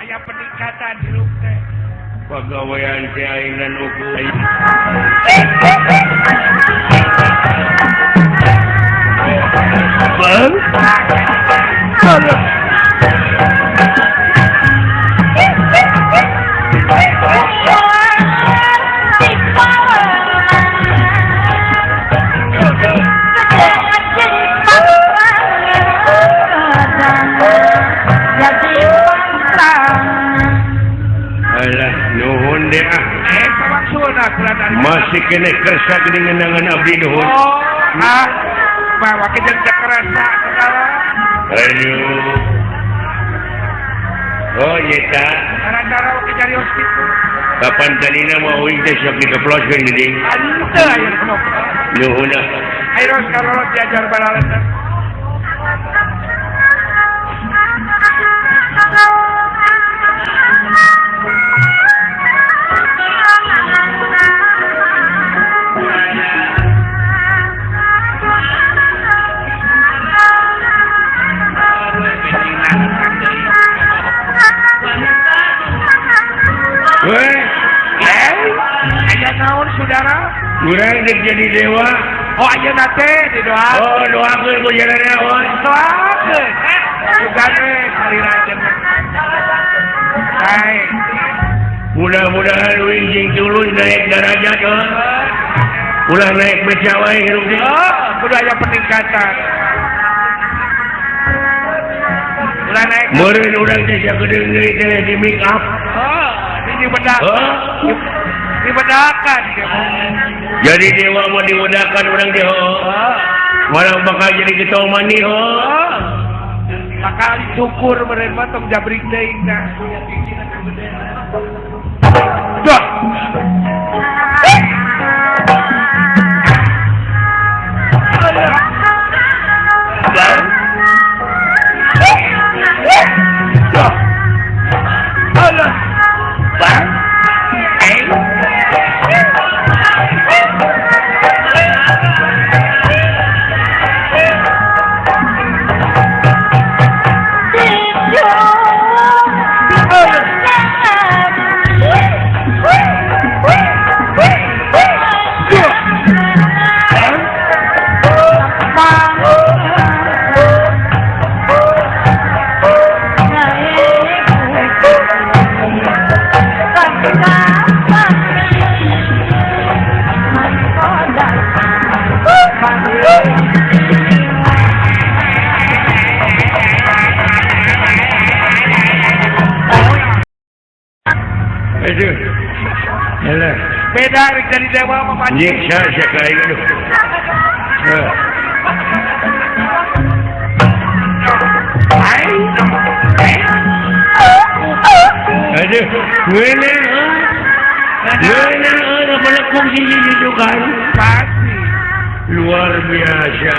Speaker 1: Aya peningkatan hirup teh.
Speaker 2: Pagawean teh aing dan ukur. Bang. Alah nuhun deh ah. Masih kena kersa geuningan abdi nuhun.
Speaker 1: Oh, ah. Bawa ke jeung kerasa segala.
Speaker 2: Aduh. Oh, nyeta.
Speaker 1: Cara-cara oke carios kitu.
Speaker 2: Kapan tadina mah uing teh sok dikeploskeun geuning.
Speaker 1: Henteu aya nu.
Speaker 2: Nuhun ah.
Speaker 1: Ayo karolot diajar balaleun. Saudara,
Speaker 2: urang dek jadi dewa.
Speaker 1: Oh, ayeuna teh didoakeun.
Speaker 2: Oh, doakeun ku jadi dewa.
Speaker 1: Doakeun. Sugan we salira jeung. Baik.
Speaker 2: Mudah-mudahan uing jeung tulus naik darajat heuh. Ulah naik beca wae hirup teh.
Speaker 1: Oh, kudu aya peningkatan. Ulah naik.
Speaker 2: Meureun urang teh sakedeung deui teh di make up.
Speaker 1: Oh, di bedak.
Speaker 2: Oh.
Speaker 1: Dibedakan.
Speaker 2: Jadi dewa mau dibedakan orang dia.
Speaker 1: Oh.
Speaker 2: Orang bakal jadi ketua mani.
Speaker 1: Oh. Bakal dicukur meureun mah tong jabrik deui dah. Dah. Dah. Alah.
Speaker 2: Aduh. Alah,
Speaker 1: beda rek jadi dewa mah Pak Haji.
Speaker 2: Nyiksa sia ka aing aduh. Aduh, ngeunah. Ngeunah euy balekung siji jujukan.
Speaker 1: Pasti.
Speaker 2: Luar biasa.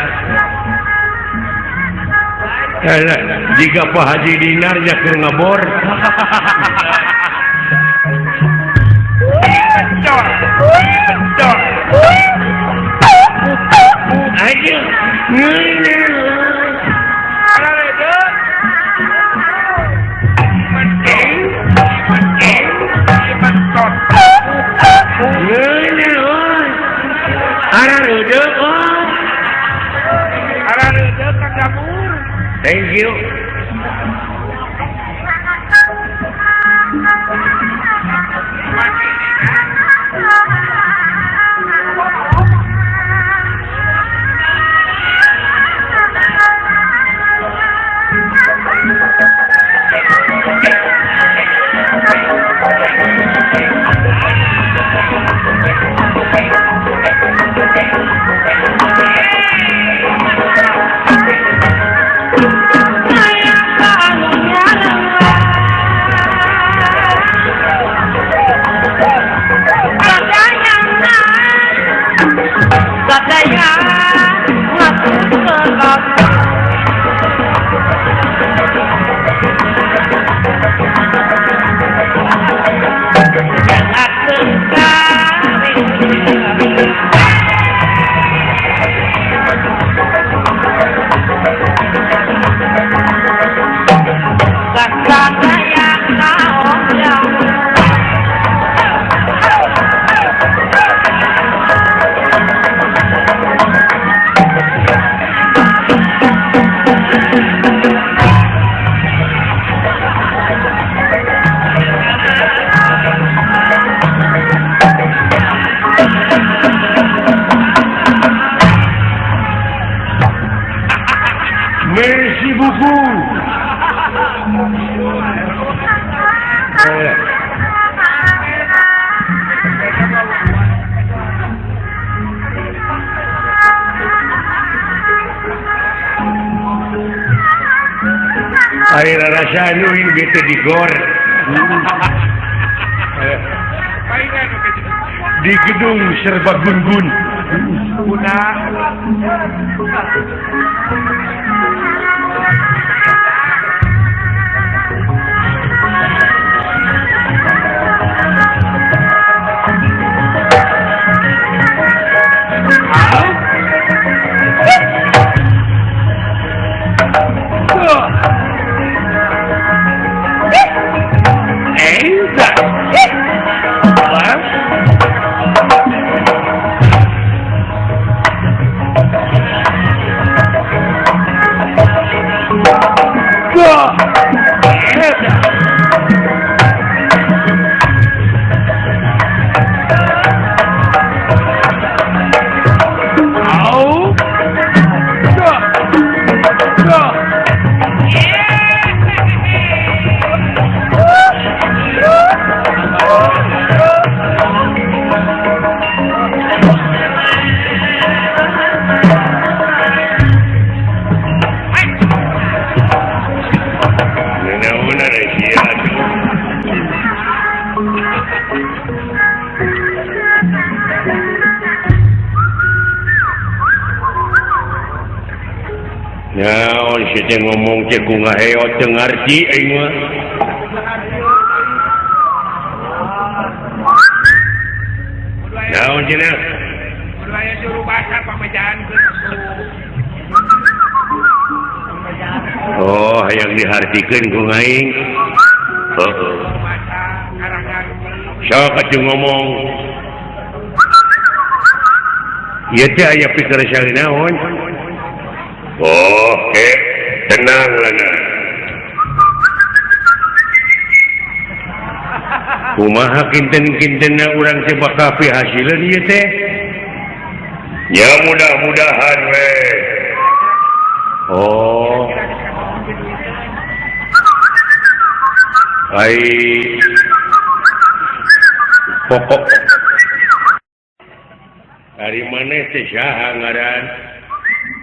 Speaker 2: Alah, jika Pak Haji Dinar nya keur ngabor.
Speaker 1: Betul. Betul.
Speaker 2: Aduh, ngeunah. Thank you. Merci beaucoup. Air rasa nu gitu di gor. Di gedung serba gun-gun. Naon si teh ngomong teh ku ngaheot teu ngarti aing mah. Naon cenah?
Speaker 1: Kudu aya juru bahasa pamejaan
Speaker 2: Oh, hayang dihartikeun ku aing. Heeh. Sok atuh ngomong. Ieu teh aya pikir naon? Oh, oke, tenang lana. Kumaha kinten-kintenna urang teh bakal pihasileun ieu teh? Ya mudah-mudahan we. Oh. Ai Pokok dari mana teh saha ngaran?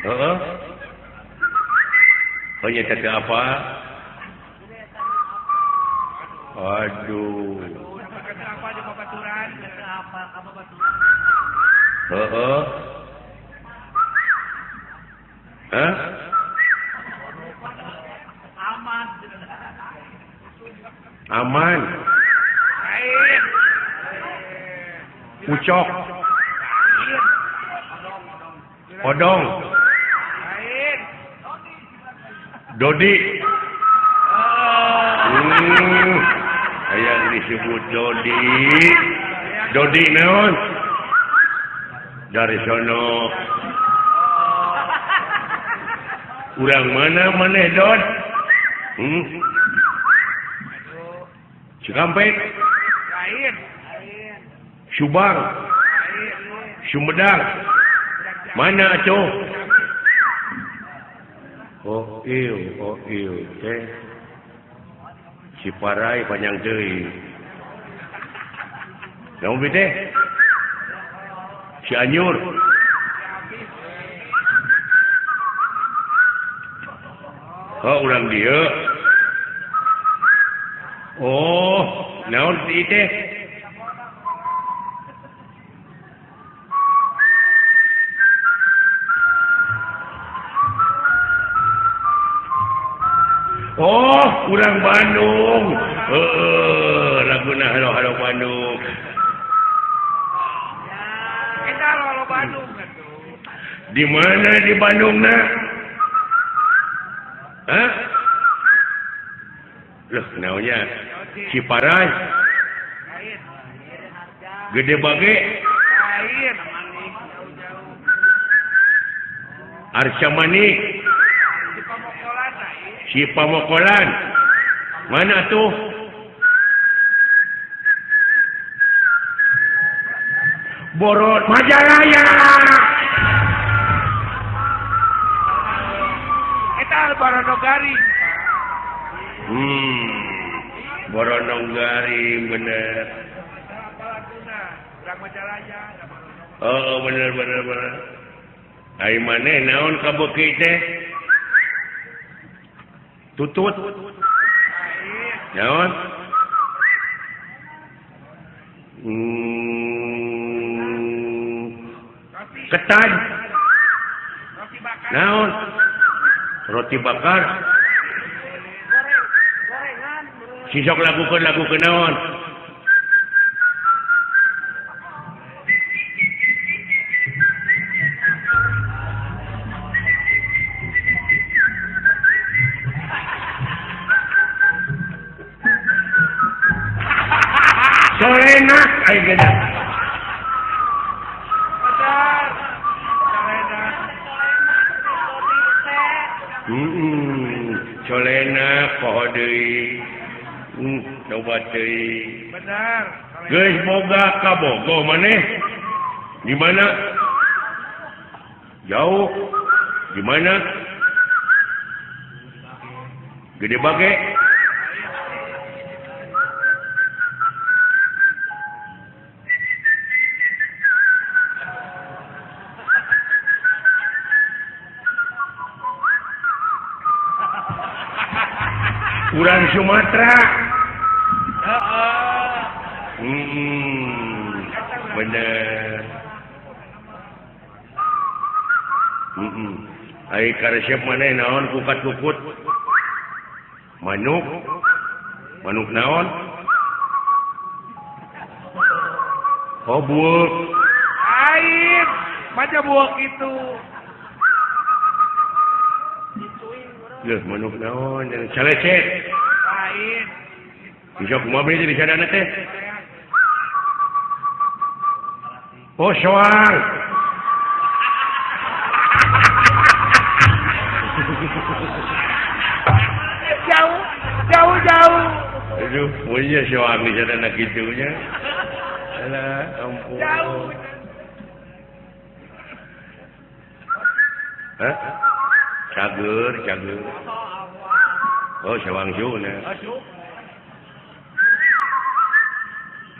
Speaker 2: Heeh. Oh nya teh apa? Aduh. Heeh. Hah?
Speaker 1: Aman.
Speaker 2: Aman. Ucok. Odong. Dodi. Hayang disebut Dodi. Dodi naon? Dari sono. Urang mana maneh Dod? Cikampek. Subang. Sumedang. Mana atuh? Oh ieu teh. Ciparai panjang deui. Naon bi teh? Cianjur. Oh, urang dieu. Oh, naon ieu teh? Oh, urang Bandung. Heeh, laguna halo-halo Bandung.
Speaker 1: Eta halo-halo Bandung atuh.
Speaker 2: Di mana di Bandungna? Hah? Loh, naonnya? Ciparai. Gede Bage. Arca Manik. Cipamokolan. Mana tuh? Borot Majalaya.
Speaker 1: Eta Boronogari.
Speaker 2: Boronogari bener. Oh, bener bener bener. Ai maneh naon kabeuki teh? Tutut. Naon? Ketan. Naon? Roti bakar. Sisok lakukan lagu kenaon? Solenak ai gede. Solenak poho deui. Coba deui.
Speaker 1: Benar.
Speaker 2: Geus boga ka Bogo maneh? Di mana? Jauh. Di mana? Gede Bage. Urang Sumatera. Bener. Ai karesep maneh naon kukat-kukut? Manuk. Manuk naon? Oh, buuk.
Speaker 1: Air, maca buuk itu.
Speaker 2: Loh, manuk naon? Calecet.
Speaker 1: Lain.
Speaker 2: Bisa kumaha beli di sana teh? Oh, soang.
Speaker 1: Jauh, jauh, jauh.
Speaker 2: Aduh, punya soang di sana gitunya. Alah, ampun.
Speaker 1: Jauh.
Speaker 2: Hah? Cager, cager. Oh, soang juna.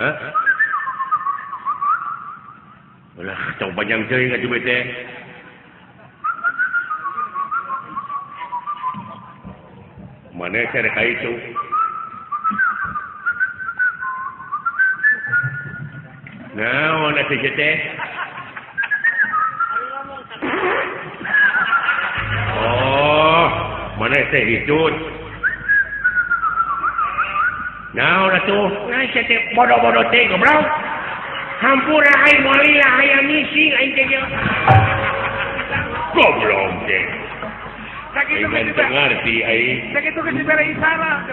Speaker 2: Hah? Ulah tong panjang teuing atuh teh. Maneh teh rek itu. Naon atuh teh? Oh, maneh teh hitut. Naon atuh? Nah, teh bodoh-bodoh teh goblok. Hampura aing moal lila hayang ngising aing teh. Goblok teh.
Speaker 1: Sakitu
Speaker 2: geus ngarti aing.
Speaker 1: Sakitu geus dibere isyarat.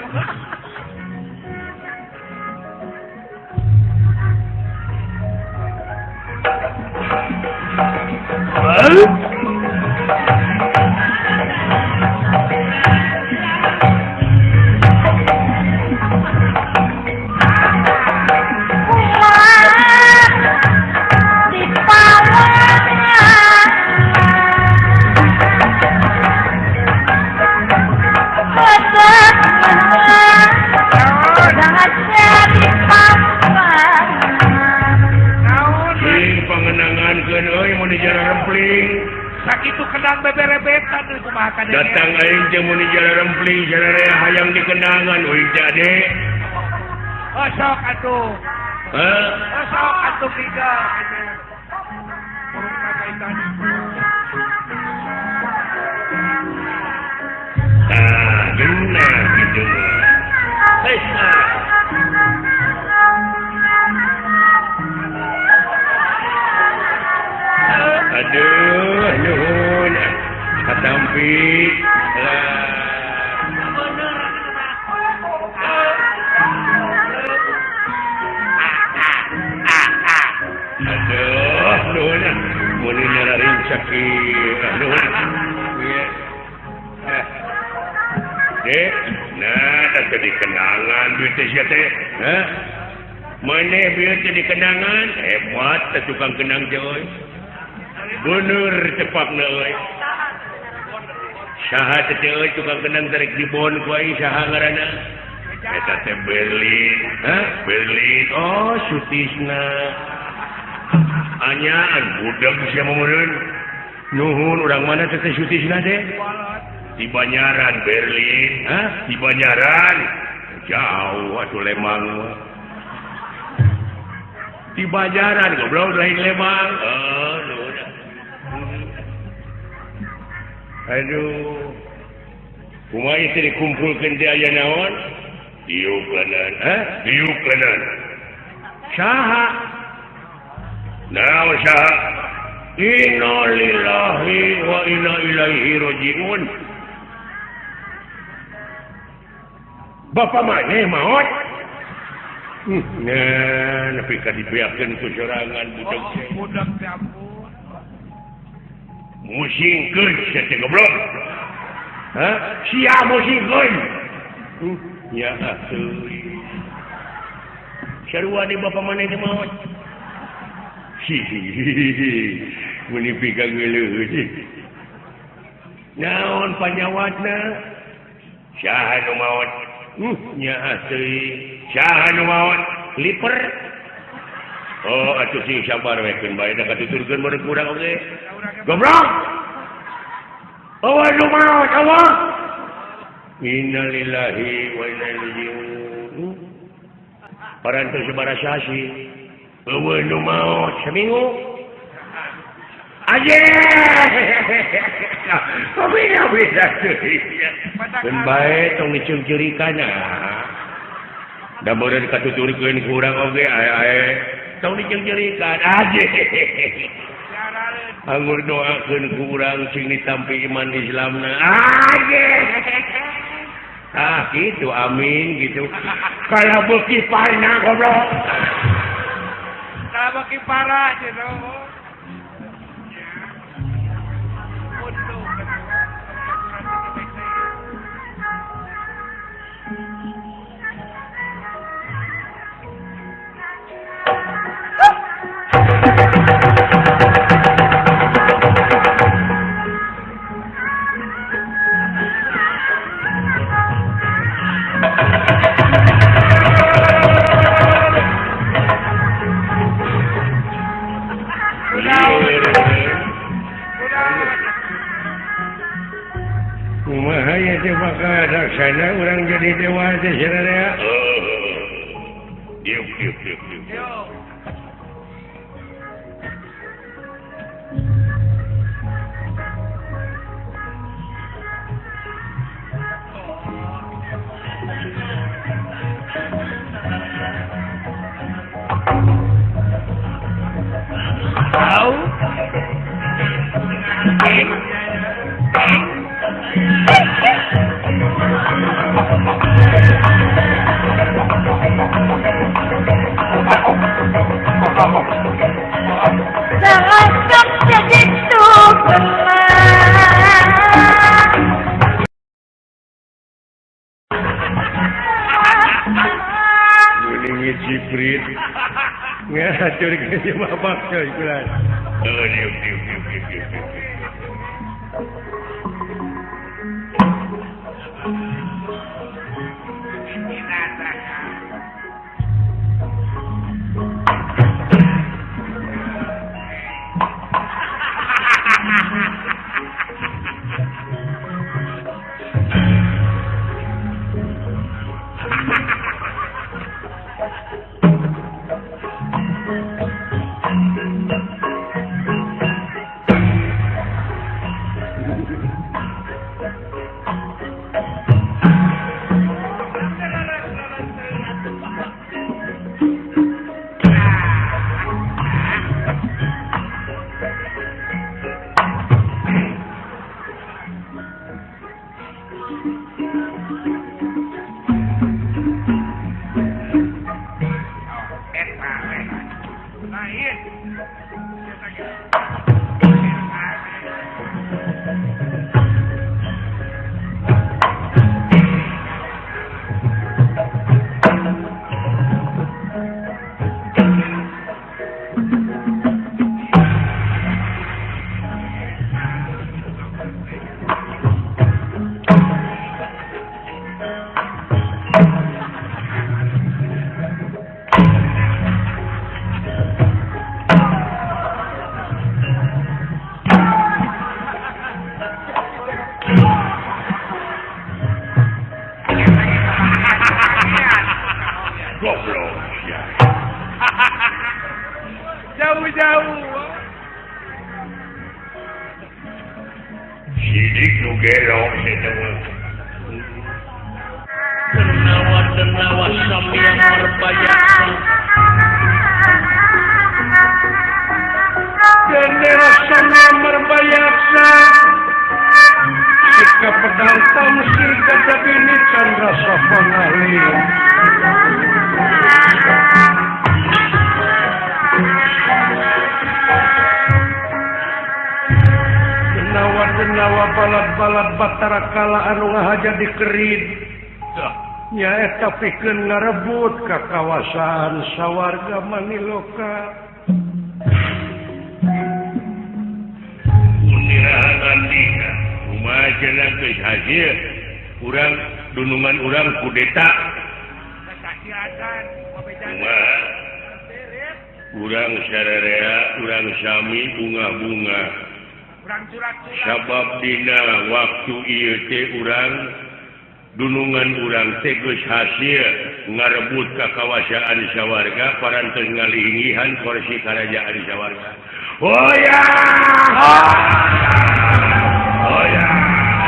Speaker 2: Datang aing jeung mun jalan rempling sararea hayang dikenangan euy teh ade.
Speaker 1: Oh sok atuh.
Speaker 2: Heh?
Speaker 1: Oh sok atuh tiga.
Speaker 2: Tah, geunah kitu mah. Heuh. Aduh, nuhun. Katampi lah. Aduh, nuhun. Mun nyararin sakit. Nuhun. Dek, nah teh dikenangan duit teh sia teh. Hah? Maneh bieu teh dikenangan? Hebat teh tukang kenang teh euy. Bener cepakna euy. Saha teh euy tukang kenang tarik dibon ku aing saha ngaranna? Eta teh Berlin. Hah? Berlin. Oh, Sutisna. Anyaan budak sia meureun. Nuhun urang mana teh Sutisna teh? Di Banyaran Berlin. Hah? Di Banyaran. Jauh atuh Lembang mah. Di Banyaran goblok lain Lembang. Oh, nuhun. Aduh. Kumaha teh dikumpulkeun teh aya naon? Diuk leungeun, hah? Diuk leungeun. Saha? Naon saha? Innalillahi wa inna ilaihi rajiun. Bapak maneh maot? Nah, nepi ka dibeakeun ku sorangan budak teh.
Speaker 1: Budak teh ampun.
Speaker 2: Musingkeun sia teh goblok. Hah? Sia musingkeun. Ya atuh. Sarua di bapak maneh teh maot. Meni pika geuleuh. Naon panyawatna? Saha nu maot? Nya atuh. Saha nu maot? Liper. Oh, atuh sing sabar we keun bae da katuturkeun meureun kurang oge. Goblok. Awas nu maot, awas. Innalillahi wa inna ilaihi raji'un. Parantos sabaraha sasi. Eueuh nu maot saminggu. Aje. Bisa keun bae tong diceungceurikan ah. Da meureun katuturkeun ku urang oge ae-ae tong diceungceurikan aje. Anggur doakeun ku urang sing ditampi iman Islamna. Aje. Ah gitu amin gitu. Kalau beuki parna goblok.
Speaker 1: Kalau beuki parah gitu.
Speaker 2: jadi dewa teh sararea. Diuk diuk diuk diuk.
Speaker 1: Tahu?
Speaker 2: Ciprit ngacur ke bapak coy kulan. Oh, diuk diuk diuk diuk diuk.
Speaker 1: Jauh-jauh.
Speaker 2: Sidik nu gelok
Speaker 1: Denawa-denawa samyang merbayaksa.
Speaker 2: Bendera samyang merbayaksa. Sikap pedang tamsir kadabini candra sapangali. Denawa balad-balad Batara Kala anu ngahaja dikerid nyaeta pikeun ngarebut ka kawasan sawarga Maniloka. Unirahan dia kumaha cenah geus hasil urang dunungan urang kudeta. Kumaha urang sararea urang sami bunga-bunga. Sabab dina waktu ieu teh urang dunungan urang teh geus hasil ngarebut ka kawasaan sawarga parantos ngalinggihan kursi karajaan sawarga. Oh ya. Oh ya.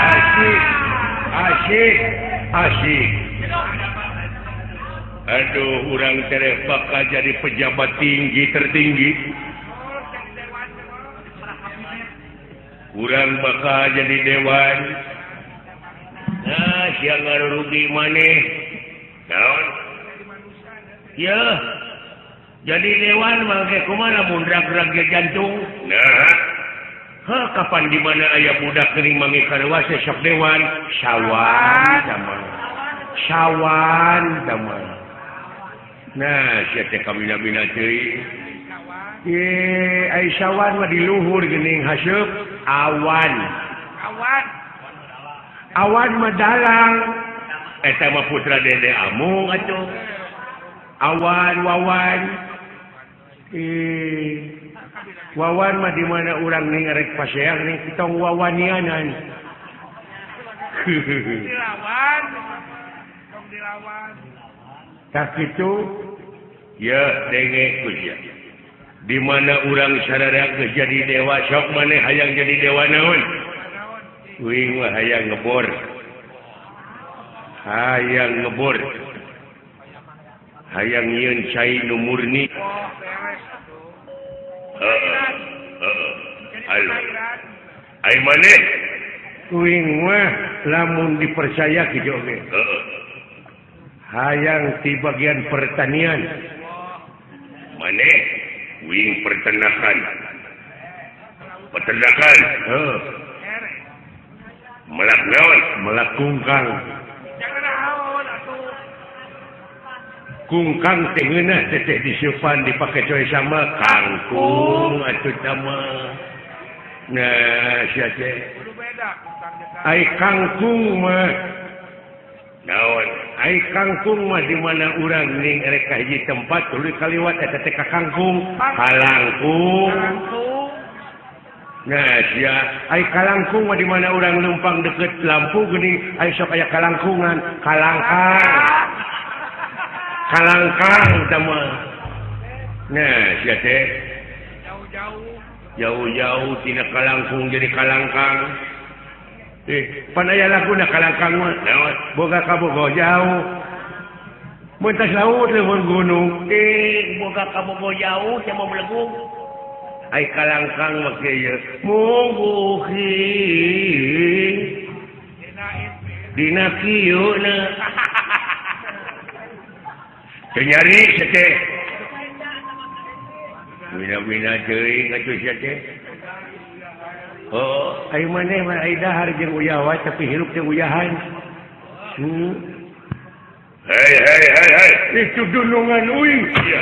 Speaker 2: Asyik. Asyik. Asyik. Aduh urang tereh bakal jadi pejabat tinggi tertinggi. Urang bakal jadi dewan. Nah, siang ngarugi maneh. Naon? Ya. Jadi dewan mangke kumaha mun rag-rag jantung. Nah. Hah, kapan di mana aya budak geuning mangi karewasa sok dewan? Sawan damang. Sawan damang. Nah, sia teh kabina-bina teuing. Ye, ai sawan mah di luhur geuning haseup awan.
Speaker 1: Awan.
Speaker 2: Awan mah dalang. Eta mah putra Dede Amung atuh. Awan wawan. Wawan mah di mana urang ning rek paseang ning tong wawanianan.
Speaker 1: Lawan.
Speaker 2: Tak itu ya denge kusia. Di mana urang sadaya geus jadi dewa sok maneh hayang jadi dewa naon? Uing mah hayang ngebor. Hayang ngebor. Hayang nyieun cai nu murni. Heeh. Ayo. Ai maneh? Uing mah lamun dipercaya kitu oge. Heeh. Hayang di bagian pertanian. Maneh wing peternakan. Peternakan. Heeh. Melak naon? Melak kungkang. Kungkang teh ngeunah teh disieupan dipake coy sama kangkung atuh tama. Nah, sia teh. Ai kangkung mah naon? Ai kangkung mah di mana urang ning erek ka hiji tempat tuluy kaliwat eta teh ka kangkung, kalangkung. Nah, sia ai kalangkung mah di mana urang leumpang deket lampu geuning ai sok aya kalangkungan, kalangkang. Kalangkang tah mah. Nah, sia teh jauh-jauh. Jauh-jauh tina kalangkung jadi kalangkang. Pan aya laguna kalangkang mah. Naon? Boga kabogo jauh. Mun tas laut leuweung gunung. Boga kabogo jauh sia mah belegung. Ai kalangkang mah kieu mungguhi. Dina kieu na. Teu nyari sia teh. Wina-wina teuing atuh sia teh. Oh, ai maneh mah ai dahar jeung uyah wae tapi hirup jeung uyahan. Hei hei hei hei, itu dunungan uing. Iya.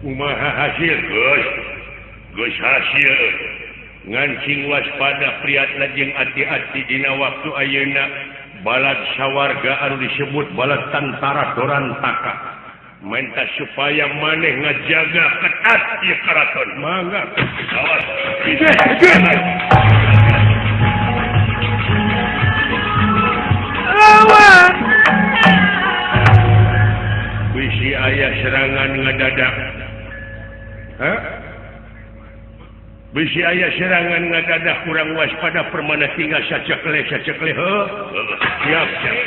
Speaker 2: Kumaha hasil geus geus hasil ngancing waspada priatna jeung ati-ati dina waktu ayeuna balad sawarga anu disebut balad tantara Dorantaka menta supaya maneh ngajaga ketat ieu karaton mangga awas
Speaker 3: lawan
Speaker 2: bisi aya serangan ngadadak. Hah? Bisi aya serangan ngadadak kurang waspada permana tinggal sacekle sacekle heuh. Siap siap.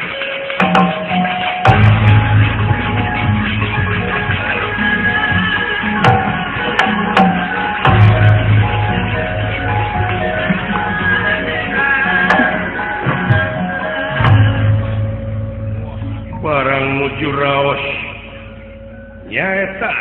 Speaker 2: Barang nuju raos nyaeta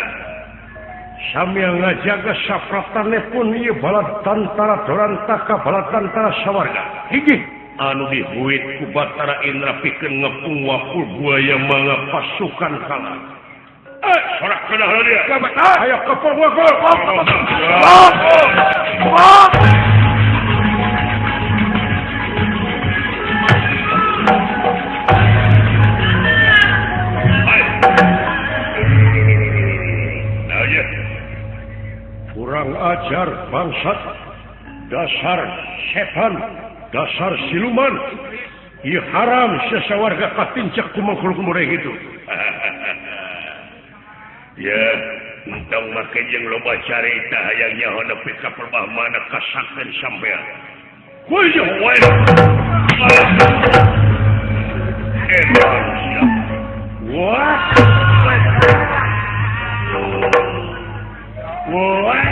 Speaker 2: sambil ngajaga sapratane pun ieu balad tantara Dorantaka balad tantara sawarga hiji anu dihuit ku Batara Indra pikeun ngepung wakul buaya mangga pasukan kalah. Sorak kana dia ayo kepung wakul. Kurang ajar bangsat, dasar setan, dasar siluman, ieu haram sesawarga katincak ku makhluk mureh itu. Ya, entong make jeung loba carita hayang nyaho nepi ka perbah mana kasakten sampean. Kuy wae. Emang sia. Wah. Wah.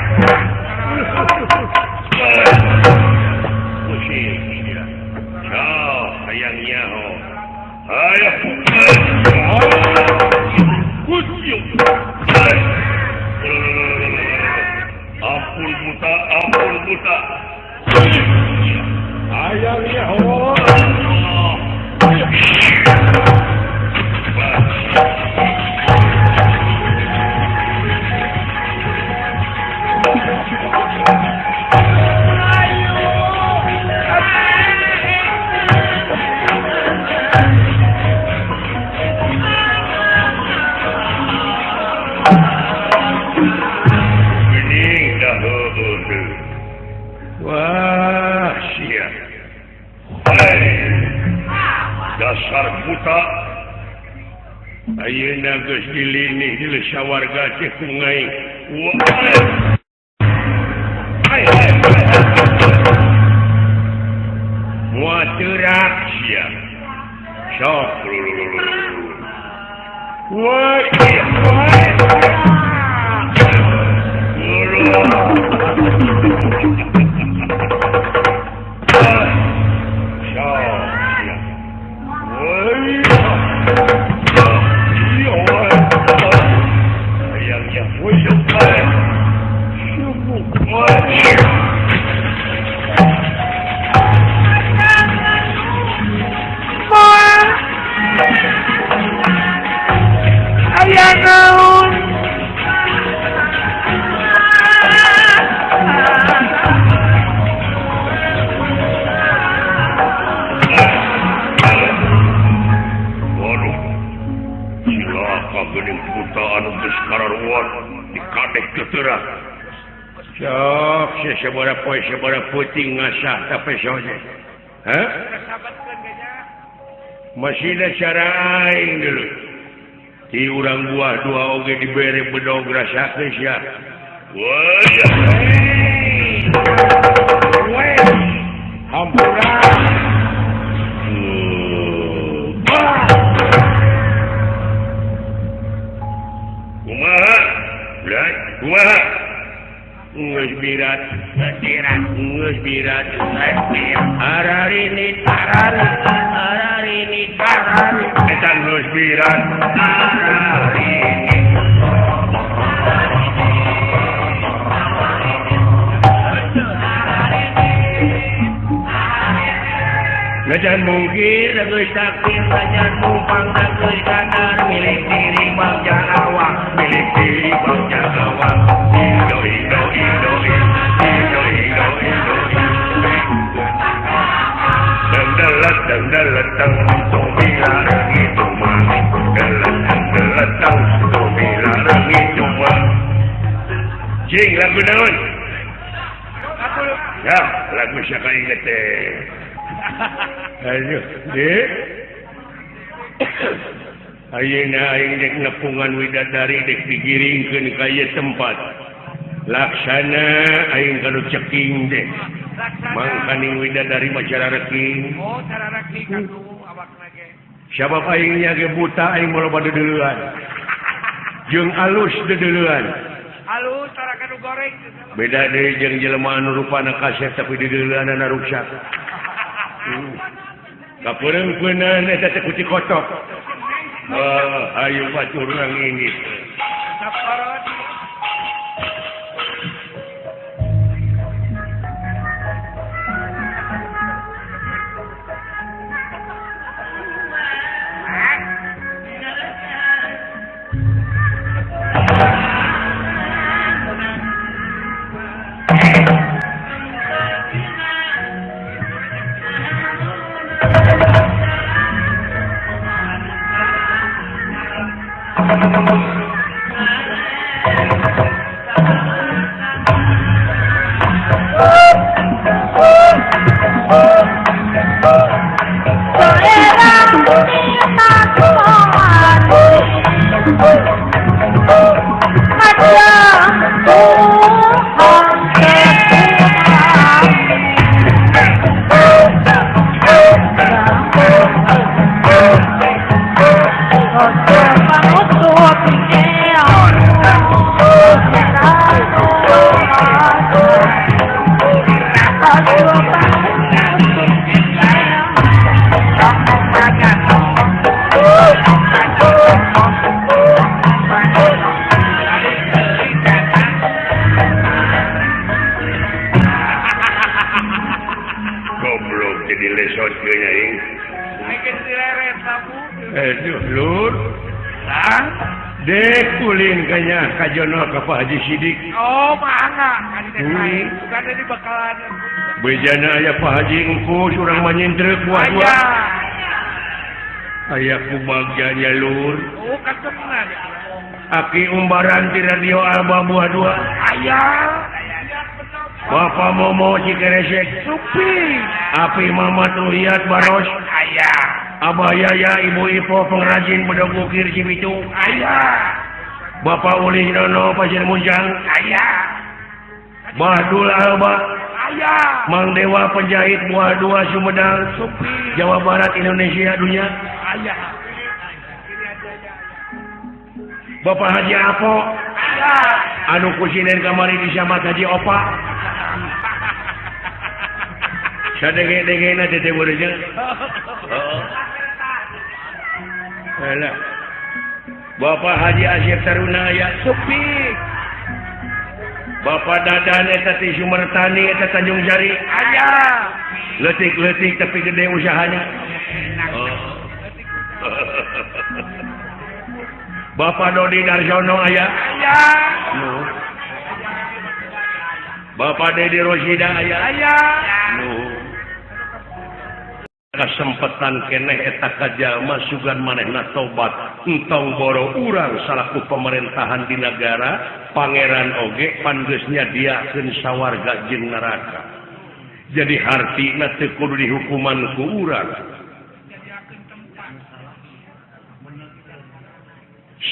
Speaker 2: Pusing dia. Ciao, hayang nyaho. Ayo. Ampun buta, ampun buta. Hayang nyaho. Wah sia. Dasar buta. Ayeuna geus dilini di sawarga teh ku ngaing. Wah. Moal teurak sia. Sok wah. Sok poe sabaraha peuting ngasah tapi soje. Hah? Masih ada cara aing dulu. Ti urang buah dua oge dibere bedog rasakeun sia. Wah. Hampura. Kumaha? Lah, kumaha? Geus birat, geus birat, ararinit, ararinit, ararinit, eta geus birat, ararinit. Najan mungkir, geus takdir, najan mumpang, geus kadar, milik diri bangsa awak, milik diri bangsa awak. Doi doi doi doi doi doi. Dandalat dandalat tang tomila itu mah. Dandalat dandalat tang tomila itu mah. Jing lagu naon? Ya, lagu siapa inget teh? Aduh, dek. Ayeuna aing dek nepungan widadari dek digiringkeun ka ieu tempat. Laksana aing kanu ceking deh. Mangkaning widadari mah cara reking.
Speaker 1: Oh, cara reking atuh awakna ge.
Speaker 2: Sabab aing nya ge buta aing moal badeuleuan. Jeung alus deuleuan.
Speaker 1: Alus tara kanu goreng.
Speaker 2: Beda deui jeung jelema anu rupana kasep tapi deuleuanna ruksak. Kapeureumpeunan eta teh kuci kotok. Ayo batur urang ini. Kajono ka Pak Haji Sidik.
Speaker 1: Oh, mangga kan teh lain. Bukan di bakalan.
Speaker 2: Bejana aya Pak Haji engkus urang mah nyintrek buah dua. Aya ku bagja jalur.
Speaker 1: Oh, katemuan.
Speaker 2: Aki umbaran di radio Alba buah dua.
Speaker 1: Aya.
Speaker 2: Bapak Momo Cikeresek
Speaker 1: Supi
Speaker 2: Api Mamat Ruhiat Baros
Speaker 1: aya
Speaker 2: Abah Yaya Ibu Ipo pengrajin bedog ukir Cibitung
Speaker 1: aya
Speaker 2: Bapak Ulih Dono Pasir Munjang
Speaker 1: aya
Speaker 2: Bahdul Alba
Speaker 1: aya
Speaker 2: Mang Dewa penjahit buah dua Sumedang
Speaker 1: Supi
Speaker 2: Jawa Barat Indonesia dunia
Speaker 1: aya
Speaker 2: Bapak Haji Apo
Speaker 1: aya
Speaker 2: anu kusinen kamari disamat Haji Opa sadenge-dengena teh beureujeuh. Heeh. Bapak Haji Asyik Taruna aya
Speaker 1: Supi
Speaker 2: Bapak Dadan eta ti Sumertani eta Tanjung Jari
Speaker 1: aya
Speaker 2: leutik-leutik tapi gede usahanya. Oh. Bapak Dodi Darsono aya
Speaker 1: aya
Speaker 2: nu. Bapak Dedi Rosida aya
Speaker 1: aya
Speaker 2: nu. Kasempetan keneh eta kajalma sugan manehna tobat entong boro urang salaku pemerintahan di negara pangeran oge pan geus nyadiakeun sawarga jeung neraka jadi hartina teu kudu dihukuman ku urang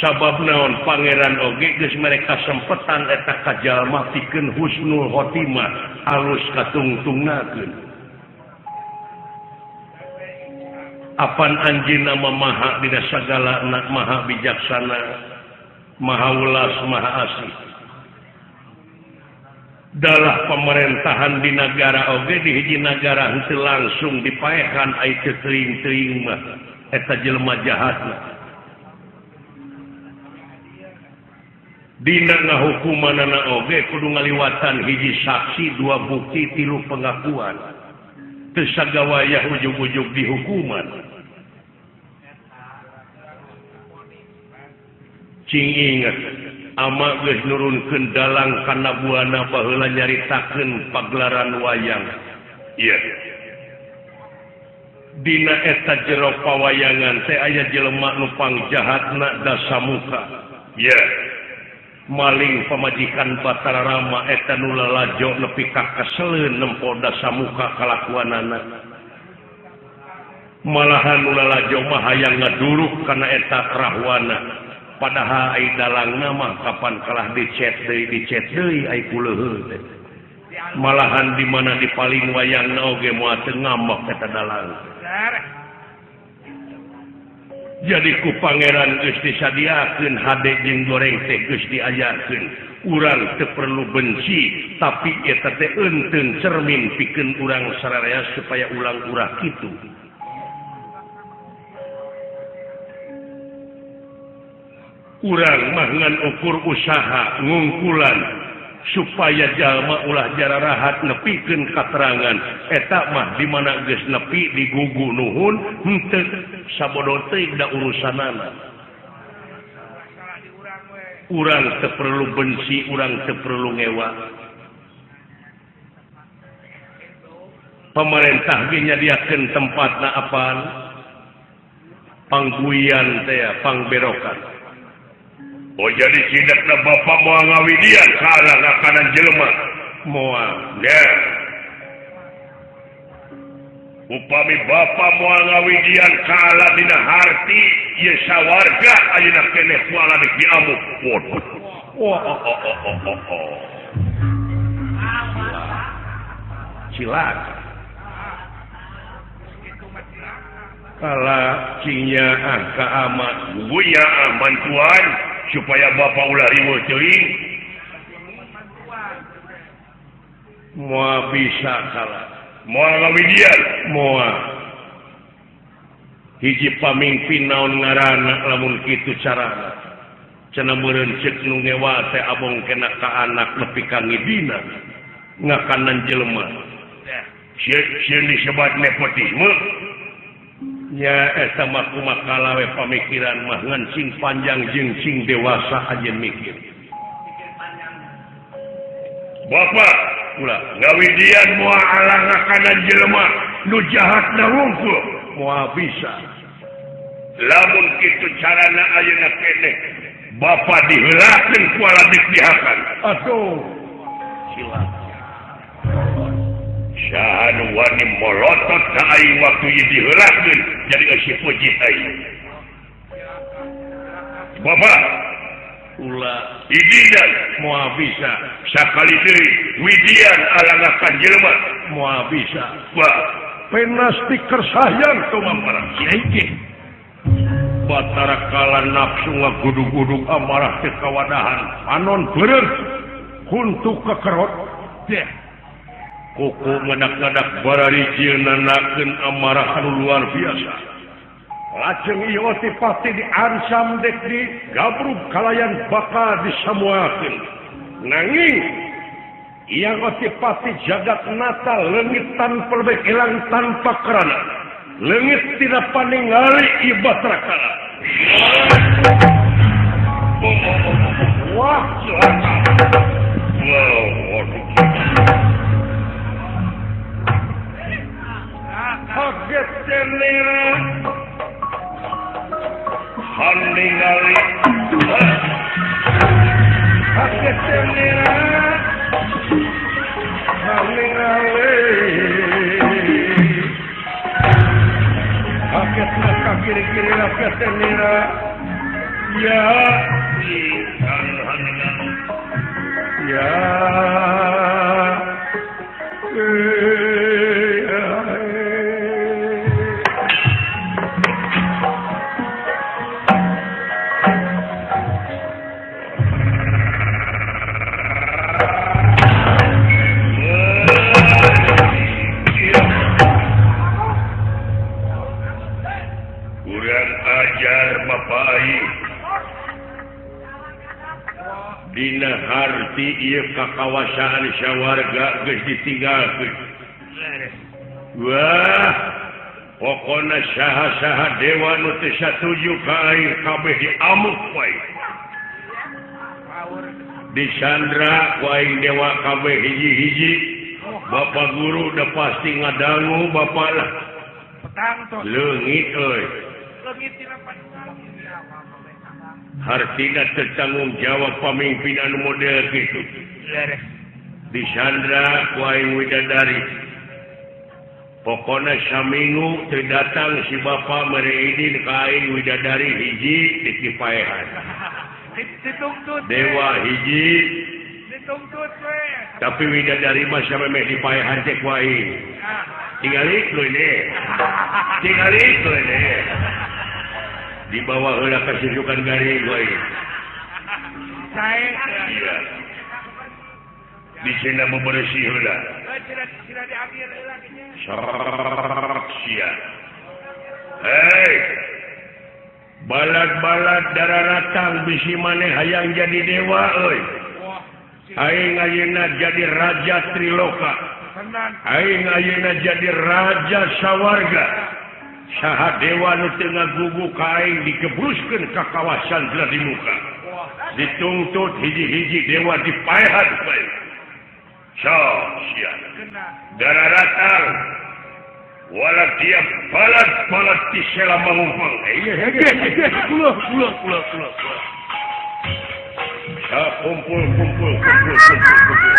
Speaker 2: sabab naon pangeran oge geus mere kasempetan eta kajalma pikeun husnul khotimah alus katungtungnakeun apan anjeunna maha dina sagala maha bijaksana maha welas maha asih dalah pemerintahan di nagara oge di hiji nagara henteu langsung dipaehan ai teu teuing-teuing mah eta jelema jahatna dina ngahukumanana oge kudu ngaliwatan hiji saksi dua bukti tilu pengakuan teu sagawayah ujug-ujug dihukuman. Cing inget ama geus nurunkeun dalang kana buana baheula nyaritakeun pagelaran wayang. Ieu. Dina eta jero pawayangan teh aya jelema nu pangjahatna dasamuka. Ieu. Maling pamajikan Batara Rama eta nu lalajo nepi ka keseleun nempo dasamuka kalakuanana. Malahan nu lalajo mah hayang ngaduruk kana eta rahwana. Padahal ai dalangna mah kapan kalah dicet deui ai kuleuheul teh. Malahan di mana dipaling wayangna oge moal teu ngambek eta dalang. Jadi ku pangeran geus disadiakeun hade jeung goreng teh geus diajarkeun. Urang teu perlu benci, tapi eta teh eunteun cermin pikeun urang sararea supaya ulang urah kitu. Urang mah ngan ukur usaha ngungkulan supaya jalma ulah jararahat nepikeun katerangan eta mah di mana geus nepi digugu nuhun henteu sabodo teuing da urusanana. Urang teu perlu benci, urang teu perlu ngewa. Pemerintah ge nyadiakeun tempatna apaan? Pangguian teh, pangberokan. Oh jadi sidakna bapak moal ngawidian ka alangakanan jelema moal nya. Upami bapak moal ngawidian ka ala dina harti ieu sawarga ayeuna keneh moal dek diamuk. Oh oh oh oh oh oh. Cilaka. Kala cingnya ah ka amat guya ah bantuan supaya bapak ulah riweuh teuing moal bisa kalah moal ngawidian moal hiji pamingpin naon ngaranna lamun kitu carana cenah meureun ceuk nu ngewa teh abong kena ka anak nepi ka ngidina ngakanan jelema sieun disebat nepotisme nya eta mah kumaha we pamikiran mah ngan sing panjang jeung sing dewasa aja mikir. Bapak ulah ngawidian moal alangakanan jelema nu jahatna wungkul moal bisa. Lamun kitu carana ayeuna keneh bapak diheulakeun ku aladek dihakan. Aduh cilaka. anu wani molotot ka aing waktu ieu diheulakeun jadi eusi puji aing. Bapak ulah idinan moal bisa sakali deui widian alangakan jelema moal bisa. Wah, penasti kersahyan tumamarah kiai. Batara kala nafsu ngagudug-gudug amarah teh kawadahan panon beureum huntu kekerot deh. Kuku ngadak-ngadak barari nanakeun amarah anu luar biasa. Lajeng ieu pasti diancam dek di gabrug kalayan bakal disamuakeun. Nanging ieu pasti jagat nata leungit tanpa ilang tanpa kerana. Leungit tidak paningali ieu Batara Kala. Wah, celaka. Wow, waduh. Kaget cenira haningali kaget cenira haningali kaget ka kiri-kiri kaget cenira ya ikan haningali ya Dina harti ieu kakawasaan sawarga geus ditinggalkeun. Wah, pokona saha-saha dewa nu teu satuju ka aing kabeh diamuk wae. Disandra ku aing dewa kabeh hiji-hiji. Bapak guru udah pasti ngadangu bapak lah. Leungit euy. Hartina tertanggung jawab pamimpin anu model gitu. Disandra ku aing widadari. Pokona saminggu teu datang si bapa mere idin ka aing widadari hiji dikipaehan. Dewa hiji tapi widadari mah samemeh dipaehan teh ku aing. Tingali lu ini. Tingali lu ini. Di bawah heula kasusukan garing gue. Iya. Di sini bebersih heula. Sia. Hei. Balad-balad dararatang bisi maneh hayang jadi dewa euy. Aing ayeuna jadi raja Triloka. Aing ayeuna jadi raja sawarga. Saha dewa nu teu ngagugu ka aing dikebruskeun ka kawasan belah di muka. Dituntut hiji-hiji dewa dipaehan bae. So, sia. Dararatang wala dia balat-balat di sela mangumpang. Ulah, ulah, ulah, ulah. Kumpul, kumpul, kumpul, kumpul, kumpul.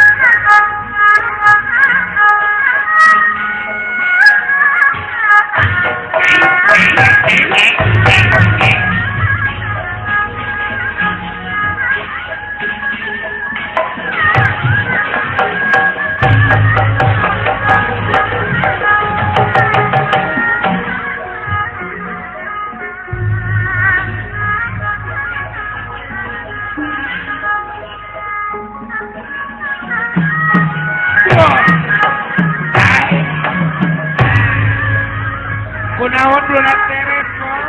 Speaker 1: Kunaon belum teres kok.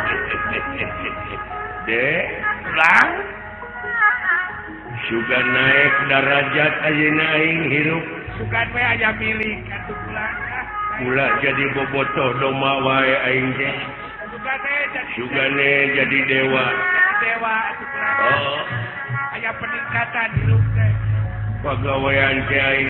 Speaker 2: Dek,
Speaker 1: ulang.
Speaker 2: Sugan naik darajat ayeuna aing hirup.
Speaker 1: Sugan we aya milik atuh ulang.
Speaker 2: Ulah jadi bobotoh doma wae aing teh. Sugane jadi dewa.
Speaker 1: Dewa atuh ulang.
Speaker 2: Oh.
Speaker 1: Aya peningkatan hirup teh.
Speaker 2: Pagawean teh aing